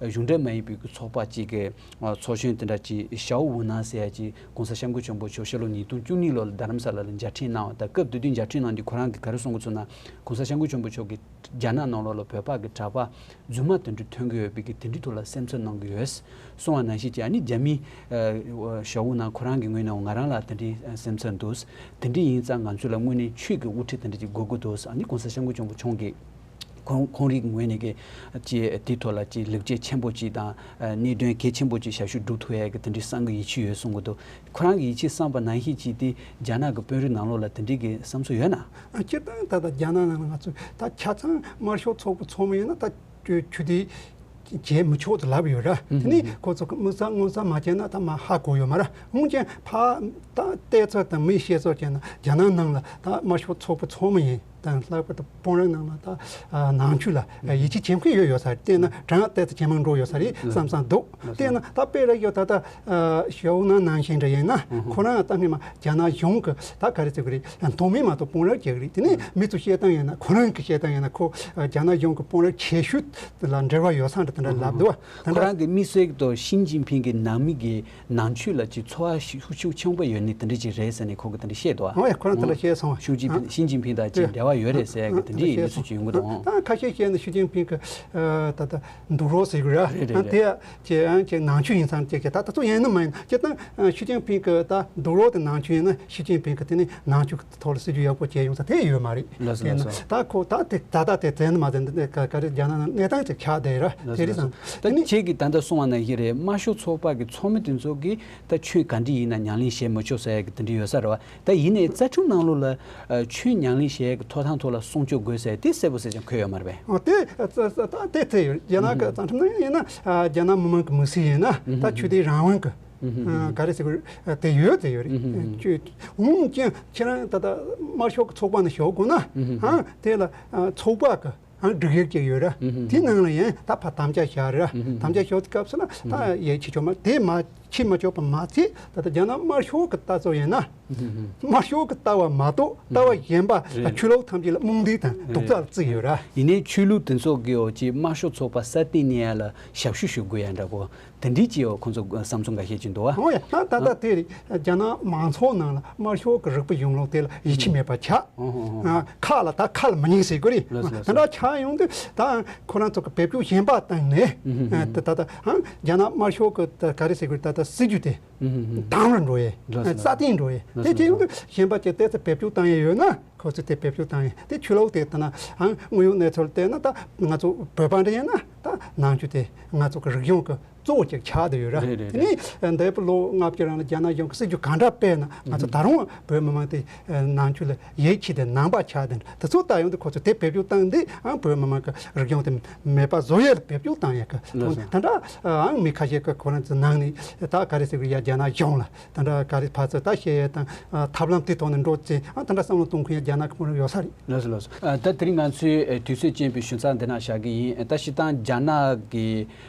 གཞུང་འབྲེལ་མ་ཡིན་པའི་གི་ཚོགས་པ་ཅིག་གི་ཨ་ཚོགས་གཞོན་དེ་འདྲ་ཅིག་ཞའོ་ཝུ་ནན་ཟེར་ཡ་ཅིག་༸གོང་ས་༸སྐྱབས་མགོན་ཆེན་པོ་མཆོག་ཕྱི་ལོ་ཉིས་སྟོང་བཅུ་གཉིས་ལོ་ལ་རྡ་རམ་ས་ལ་ལ་མཇལ་འཕྲད་གནང་བ་དང་། སྐབས་དེ་དུས་མཇལ་འཕྲད་གནང་དུས་ཁོ་རང་གིས་ག་རེ་གསུང་གི་འདུག་ཟེར་ན། ༸གོང་ས་༸སྐྱབས་མགོན་ཆེན་པོ་མཆོག་གིས་རྒྱ་ནག་ནང་ལོགས་ལ་བོད་པ་གི་གྲྭ་པ་རྫུན་མ་དེ་འདྲ་ཐོན་གྱི་ཡོད་པའི་གི་དེ་འདྲའི་ཐོག་ལ་སེམས་འཚབ་གནང་གི་ཡོད་གསུང་བ་ནང་བཞིན་གྱི། ཨ་ནི་རྒྱ་མི་ཨ་ཞའོ་ཝུ་ནན་ཁོ་རང་གི་ངོས་ནས་ང་རང་ལ་དེ་འདྲའི་སེམས་འཚབ་འདུག་དེ་འདྲ་ཡིན་ཙང་ང་ཚོ་ལ་དངོས་གནས་ཆོས་ཀྱི་དབུ་ཁྲིད་དེ་འདྲ་ཅིག་དགོས་ཀྱི་འདུག་ཨ་ནི་༸གོང་ས་༸སྐྱབས་མགོན་ཆེན་པོ་མཆོག་གིས་ཁོང་ཁོང་རིགས་ངོས་ནས་ཀྱི་ཅིག་དེའི་ཐོག་ལ་ཅིག་ལེགས་སྐྱེས་ཆེན་པོ་ཅིག་དང་ཨ་གནད་དོན་གལ་ཆེན་པོ་ཅིག་ཞབས་ཞུ་སྒྲུབ་ཐུབ་ཡ་གི་དེ་འདྲའི་བསམ་གི་ཡིད་ཆེས་ཡོད་གསུང་གི་འདུག་ཁོ་རང་གི་ཡིད་ཆེས་བསམ་པ་ནང་བཞིན་ཅིག་དེ་རྒྱ་ནག་གི་དཔོན་རིགས་ནང་ལོགས་ལ་དེ་འདྲའི་གི་བསམ་ཚུལ་ཡོད་ན། ཨ་སྤྱིར་བཏང་ད་ལྟ་རྒྱ་ནག་ནང་ལ་ང་ཚོས་ད་ཆ་ཚང་དམར་ཤོག་ཚོགས་པ་ཚང་མ་ཡིན་ན་ད་ཆོས་ཆོས་དེ་བྱེད་མི་ཆོག་ཏུ་ལབ་ཡོད་ར། དེ་ནི་ཁོ་ཚོ་གི་དམིགས་བསལ་མངོན་གསལ་མ་བྱས་ན་ད་མ་ཧ་གོ་ཡོད་མ་ར། འོན་ཀྱང་ཕ་ད་བལྟས་ཚོད་དང་མི་ཤེས་ཚོད་བྱས་ན་རྒྱ་ནག་ནང་ལ་ད་དམར་ཤོག་ཚོགས་པ་ཚང་མ་ཡིན། དང་ལྷག་པར་དུ་དཔོན་རིགས་ནང་ལ་ད་ཨ་ནང་ཆོས་ལ་ཡིད་ཆེས་ཆེན་པོ་ཡོད་ཡོད་ས་རེད། དེས་ན་གྲངས་ཏོག་ཙམ་ཇེ་མང་འགྲོ་ཡོད་ས་རེད་བསམ་བསམ་འདུག་དེས་ན་ད་དཔེ་ར་ཡོད་ད་ལྟ་ཨ་ཞའོ་ཝུ་ནན་ནང་བཞིན་འདྲ་ཡིན་ན་ཁོ་རང་ད་སྔོན་མ་རྒྱ་ནག་གཞུང་གི་ད་ག་རེ་ཟེར་གི་རེད། མཐོ་དམན་མ་གཏོགས་དཔོན་རིགས་ཅིག་རེད། དེ་ནས་མི་ཚོ་བཤད་སྟངས་ཡིན་ན་ཁོ་རང་གི་བཤད་སྟངས་ཡིན་ན་ཁོ་ཨ་རྒྱ་ནག་གཞུང་གི་དཔོན་རིགས་ཆེ་ཤོས་ལ་འབྲེལ་བ་ཡོད་ས་འདྲ་དེ་འདྲ་ལབ་འདུག་ད་ཁོ་རང་གི་དམིགས་བསལ་དུ་ཞི་ཅིན་ཕིང་གི་ནང་མི་གི་ནང་ཆོས་ལ་ཅིག་ཚོར་བ་ཤུགས་ཤུགས་ཆེན་པོ་ཡོད་ནི་དེ་འདྲ་ཅིག་རེད་ཟེར་ནས་ཁོ་གིས་དེ་འདྲ་བཤད་འདུག་ཨ། ཨོ་ཡ་ཁོ་རང་དེ་འདྲ་བཤད་སོང་བ། ཞུ་ཅིན་ཨ། ཕིང་ཞི་ཅིན་ཕིང་དང་ཅིག་འབྲེལ་བ་ཡོད་རེད་ཟེར་གི་དེ་འདྲའི་གནས་ཚུལ་ཅིག་ཡོང་གི་འདུག་ཨང་། ད་ཁ་ཤས་བཤད་ན་ཞི་ཅིན་ཕིང་གི་ཨ་ད་ལྟ་འདུག་རོགས་ཟེར་གི་ར། རེད་རེད་ཨ་རེད། དེ་ཡ་ཅེ་ཨ་ཅེ་ནང་ཆོས་ཡིན་ཙང་ཅེ་ཅེ་ད་ད་ཚོ་ཡིན་ནི་མ་ཡིན་ཅེ་ད་ཞི་ཅིན་ཕིང་གི་ད་འདུག་རོགས་དེ་ནང་ཆོས་ཡིན་ན་ཞི་ཅིན་ཕིང་གི་དེ་ནི་ནང་ཆོས་ཐོག་ལ་སྲིད་ཇུས་ཡག་པོ་བྱས་ཡོང་ས་དེ་ཡོད་མ་རེད། ལགས་སོ་དེ་ན་ལགས་སོ། ད་ཁོ་ད་དེ་ད་ལྟ་དེ་བཙན་མ་བཙན་དེ་ག་ག་རེ་རྒྱ་ནག་ནང་གནས་སྟངས་ཅིག་ཆགས་བསྡད་ར། ལགས་དེ་རེད་སོ་ལགས་སོ། བསམ། ད་དེ་ནི་ཁྱེད་ཀྱིས་ད་ལྟ་གསུངས་པ་ནང་བཞིན་རེད། དམར་ཤོག་ཚོགས་པ་གི་ཚོགས་མི་དེ་ཚོ་གིས་ད་ཆོས་ག་འདྲ་ཡིན་ན་ཉམས་ལེན་བྱེད་མི་ཆོག་ཟེར་ཡ་གི་དེ་འདྲ་ཡོད་ས་རེད་བ། ད་ཡིན་ནའི་རྩ་ཁྲིམས་ནང་ལོགས་ལ་ཨ་ཆོས་ཉམས་ལེན་བྱེད་ཡ་གི་ཐོབ་ཐང་ཐོག་ལ་སྲུང་སྐྱོབ་དགོས་ཟེར་དེ་གསལ་པོ་གསལ་རྐྱང་འཁོད་ཡོད་མ་རེད་པས། ཨོ་དེ་ད་དེ་དེ་ཡོད། རྒྱ་ནག་གི་རྩ་ཁྲིམས་ནང་ཡིན་ན་ཨ་རྒྱ་ནག་མི་མང་གི་མི་སེར་ཡིན་ན་ད་ཆོས་དད་རང་དབང་གི་ཨ་ག་རེ་ཟེར་དགོས་རེད། དེ་ཡོད་དེ་ཡོད་རེད། ཆོས་འོན་ཀྱང་ཁྱེད་རང་ད་ལྟ་དམར་ཤོག་གི་ཚོགས་པ་ནང་ཞུགས་དགོས་ན་ཨ་དེ་ལ་ཨ་ཚོགས་པ་གི་ ཨང་སྒྲིག་ཡིག་ཅིག་ཡོད་ར། དེའི་ནང་ལ་ཡང་ད་ཕར་དམ་བཅའ་བཞག་ར། དམ་བཅའ་བཞག་དུས་སྐབས་སུ་ན་ད་ཡིད་ཆེས་ཆོག་མ་དེ་མ་ཆེས་མ་ཆོག་པ་མ་ཚད། ད་ལྟ་རྒྱ་ནག་དམར་ཤོག་གི་ལྟ་ཚུལ་ཡིན་ན། དམར་ཤོག་གི་ལྟ་བ་མ་གཏོགས་ལྟ་བ་གཞན་པ་ཆོས་ལུགས་ཐམས་ཅད་ལ་རྨོངས་དད་དང་རྡོག་རྩ་ལ་བརྩིས་ཡོད་ར། ཡིན་ནའི་ཆོས་ལུགས་དེ་ཚོ་གི་འོག་གི་དམར་ཤོག་ཚོགས་པ་སྲ་བརྟན་གནས་ཡ་ལ་ཞབས་ཞུ་ཞུ་དགོས་ཡ་འདྲ་པོ་དེ་འདྲའི་ཅིག་འོག་ཁོང་ཚོ་བསམ་ཚུལ་འགའ་ཤས་ཅིག་འདུག་བ། འོ་ཡ། ད་ད་ལྟ་དེ་རེད། རྒྱ་ནག་མང་ཚོགས་ནང་ལ་དམར་ཤོག་གི་རིག་པ་གཞུང་ལུགས་དེ་ལ་ཡིད་ཆེས་མེད་པ་ཆགས། ཁ་ལ་ད་ཁ་ལ་མི་ཉན་ཟེར་གི་རེད། ལགས་སོ། ལགས་སོ། དེ་འདྲ་ཆགས་ཡོང་དུས་ད་ཁོ་རང་ཚོ་གི་བེད་སྤྱོད་གཞན་པ་བཏང་ནས། ད་ད་ད་རྒྱ་ནག་དམར་ཤོག་གི་ད་ག་རེ་ཟེར་གི་རེད། ད་ད་སྲིད་ཇུས་དེ། དྭངས་རུ་འགྲོ་ཡས། ལགས་སོ། སྲ་བརྟན་འགྲོ་ཡས། ལགས་སོ། དེ་བྱས་ཡོང་དུས་གཞན་པ་ཅིག་ཏོག་ཙམ་བེད་སྤྱོད་བཏང་ཡས་ཡོད་ན་ཁོ་ཚོས་དེ་བེད་སྤྱོད་བཏང་ཡས། དེ་ཆོས་ལུགས་དེ་ལྟ་ན་ཨང་དངོས་ཡོད་གནས་ཚུལ་བལྟས་ན་ད་ང་ཚོ་བོད་པ་འདྲ་ཡིན་ན་ད་ནང་ཆོས་དེ་ང་ཚོ་གི་རིག་གཞུང་གི་གཙོ་བོ་ཅིག་ཆགས་བསྡད་ཡོད་ར། རེད་རེད། དེ་ནས་འདས་པའི་ལོ་ལྔ་བཅུ་རིང་ལ་རྒྱ་ནག་གཞུང་གི་སྲིད་ཇུས་གང་འདྲ་སྤེལ་ན་ང་ཚོ་ད་རུང་བོད་མི་མང་དེ་ནང་ཆོས་ལ་ཡིད་ཆེས་དེ་ནང་པ་ཆགས་དེ་འདྲ་དེ་ཚོ་ལྟ་ཡོང་དུས་ཁོ་ཚོས་དེ་བེད་སྤྱོད་བཏང་དུས་ཨང་བོད་མི་མང་གི་རིག་གཞུང་དེ་མེད་པ་བཟོ་ཡས་ལ་བེད་སྤྱོད་བཏང་ཡས་གི་ལགས་སོ། དེ་འདྲ་ཨང་མི་ཁ་ཤས་ཀྱི་ཁོ་རང་ཚོའི་ནང་ནས་ད་ག་རེ་ཟེར་གི་ཡ་རྒྱ་ནག་གཞུང་ལ། དེ་འདྲ་ག་རེ་ཕར་ཚུར་ད་བཤད་ཡས་དང་ཐབས་ལམ་དེ་ཐོག་ནས་འགྲོ་ཚེ་ཨ་དེ་འདྲ་བསམ་བློ་གཏོང་མཁན་ཡང་རྒྱ་ནག་གི་མི་རབས་ཡོད་ས་རེད། ལགས་སོ། ལགས་སོ། ད་དེ་རིང་ང་ཚོས་དུས་ཚོད་ཅན་པའི་ཞུ་ཚགས་འདི་ན་བཞག་གི་ཡིན། ད་སྤྱིར་བཏང་རྒྱ་ནག་གི་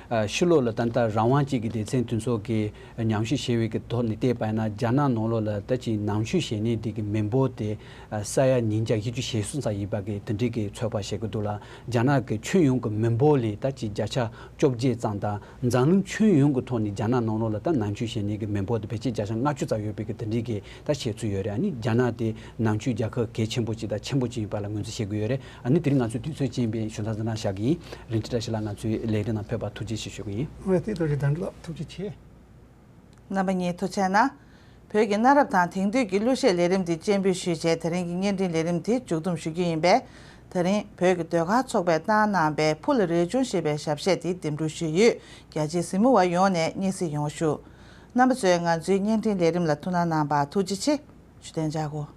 ཕྱི་ལོགས་ལ་ད་ལྟ་རང་དབང་ཅན་གྱི་སྡེ་ཚན་དེ་ཚོ་གི་ཉམས་ཞིབ་བྱས་པའི་གི་ཐོག་ནས་བལྟས་པ་ཡིན་ན་རྒྱ་ནག་ནང་ལོགས་ལ་ད་ཅིག་ནང་ཆོས་ཞེས་ནས་དེ་གི་མི་འབོར་དེ་ས་ཡ་ཉིས་བརྒྱ་བཞི་བཅུ་ཞེ་གསུམ་ཙམ་ཡིན་པ་གི་དེ་འདྲའི་གི་ཚོད་དཔག་བྱེད་ཀྱི་འདུག་ལ། རྒྱ་ནག་གི་ཁྱོན་ཡོངས་ཀྱི་མི་འབོར་ལས་ད་ཅིག་བརྒྱ་ཆ་བཅོ་བརྒྱད་ཙམ་དང་། འཛམ་གླིང་ཁྱོན་ཡོངས་ཀྱི་ཐོག་ནས་རྒྱ་ནག་ནང་ལོགས་ལ་ད་ནང་ཆོས་ཤེས་མཁན་གྱི་མི་འབོར་དེ་ཕལ་ཆེར་བརྒྱ་ཆ་ལྔ་བཅུ་ཙམ་ཡོད་པའི་གི་དེ་འདྲའི་གི་ད་བཤད་ཚུལ་ཡོད་རེད། ཨ་ནི་རྒྱ་ནག་དེ་ནང་ཆོས་རྒྱལ་ཁབ་གལ་ཆེན་པོ་ཅིག་དང་ཆེན་པོ་ཅིག་ཡིན་པ་ལ་ངོས་འཛིན་བྱེད་ཀྱི་ཡོད་རེད། ཨ་ནི་དེ་རིང་ང་ཚོའི་དུས་ཚོད་ཅན་པའི་ཞུ་དག་འདི་ན་བཞག་གི་ཡིན། རིན་ཆེན་བཀྲ་ཤིས་ལགས་ང་ཚོའི་ལས་རིམ་ནང་ཕེབས་པར་ཐུགས་རྗེ་ཆེ་ཞུ་གི་ཡིན། ཨོ་དེ་ལྟ་རེད། དང་ལ་ཐུགས་རྗེ་ཆེ། རྣམ་པ་གཉིས་ཐུགས་རྗེ་གནང་། བོད་ཀྱི་གནའ་རབས་དང་དེང་དུས་ཀྱི་གླུ་གཞས་ལས་རིམ་འདི་སྤྱན་འབུལ་ཞུས་རྗེས་དེ་རིང་གི་བརྙན་འཕྲིན་ལས་རིམ་འདི་མཇུག་བསྡོམས་ཞུ་རྒྱུ་ཡིན་པས། དེ་རིང་བོད་ཀྱི་ཟློས་གར་ཚོགས་པས་བཏང་གནང་པའི་ཕུ་ལ་རས་ཆུང་ཞེས་པའི་ཞབས་གཞས་འདི་འདེམས་སྒྲུག་ཞུས་ཡོད། རྒྱ་ཆེའི་གཟིགས་མོ་བ་ཡོངས་ནས་སྙན་སེང་ཡོང་བ་ཞུ། རྣམ་པ་ཚོས་ང་ཚོའི་བརྙན་འཕྲིན་ལས་རིམ་ལ་ཐུགས་སྣང་གནང་བར་ཐུགས་རྗེ་ཆེ། ཞུ་དན་ཅག་གོ།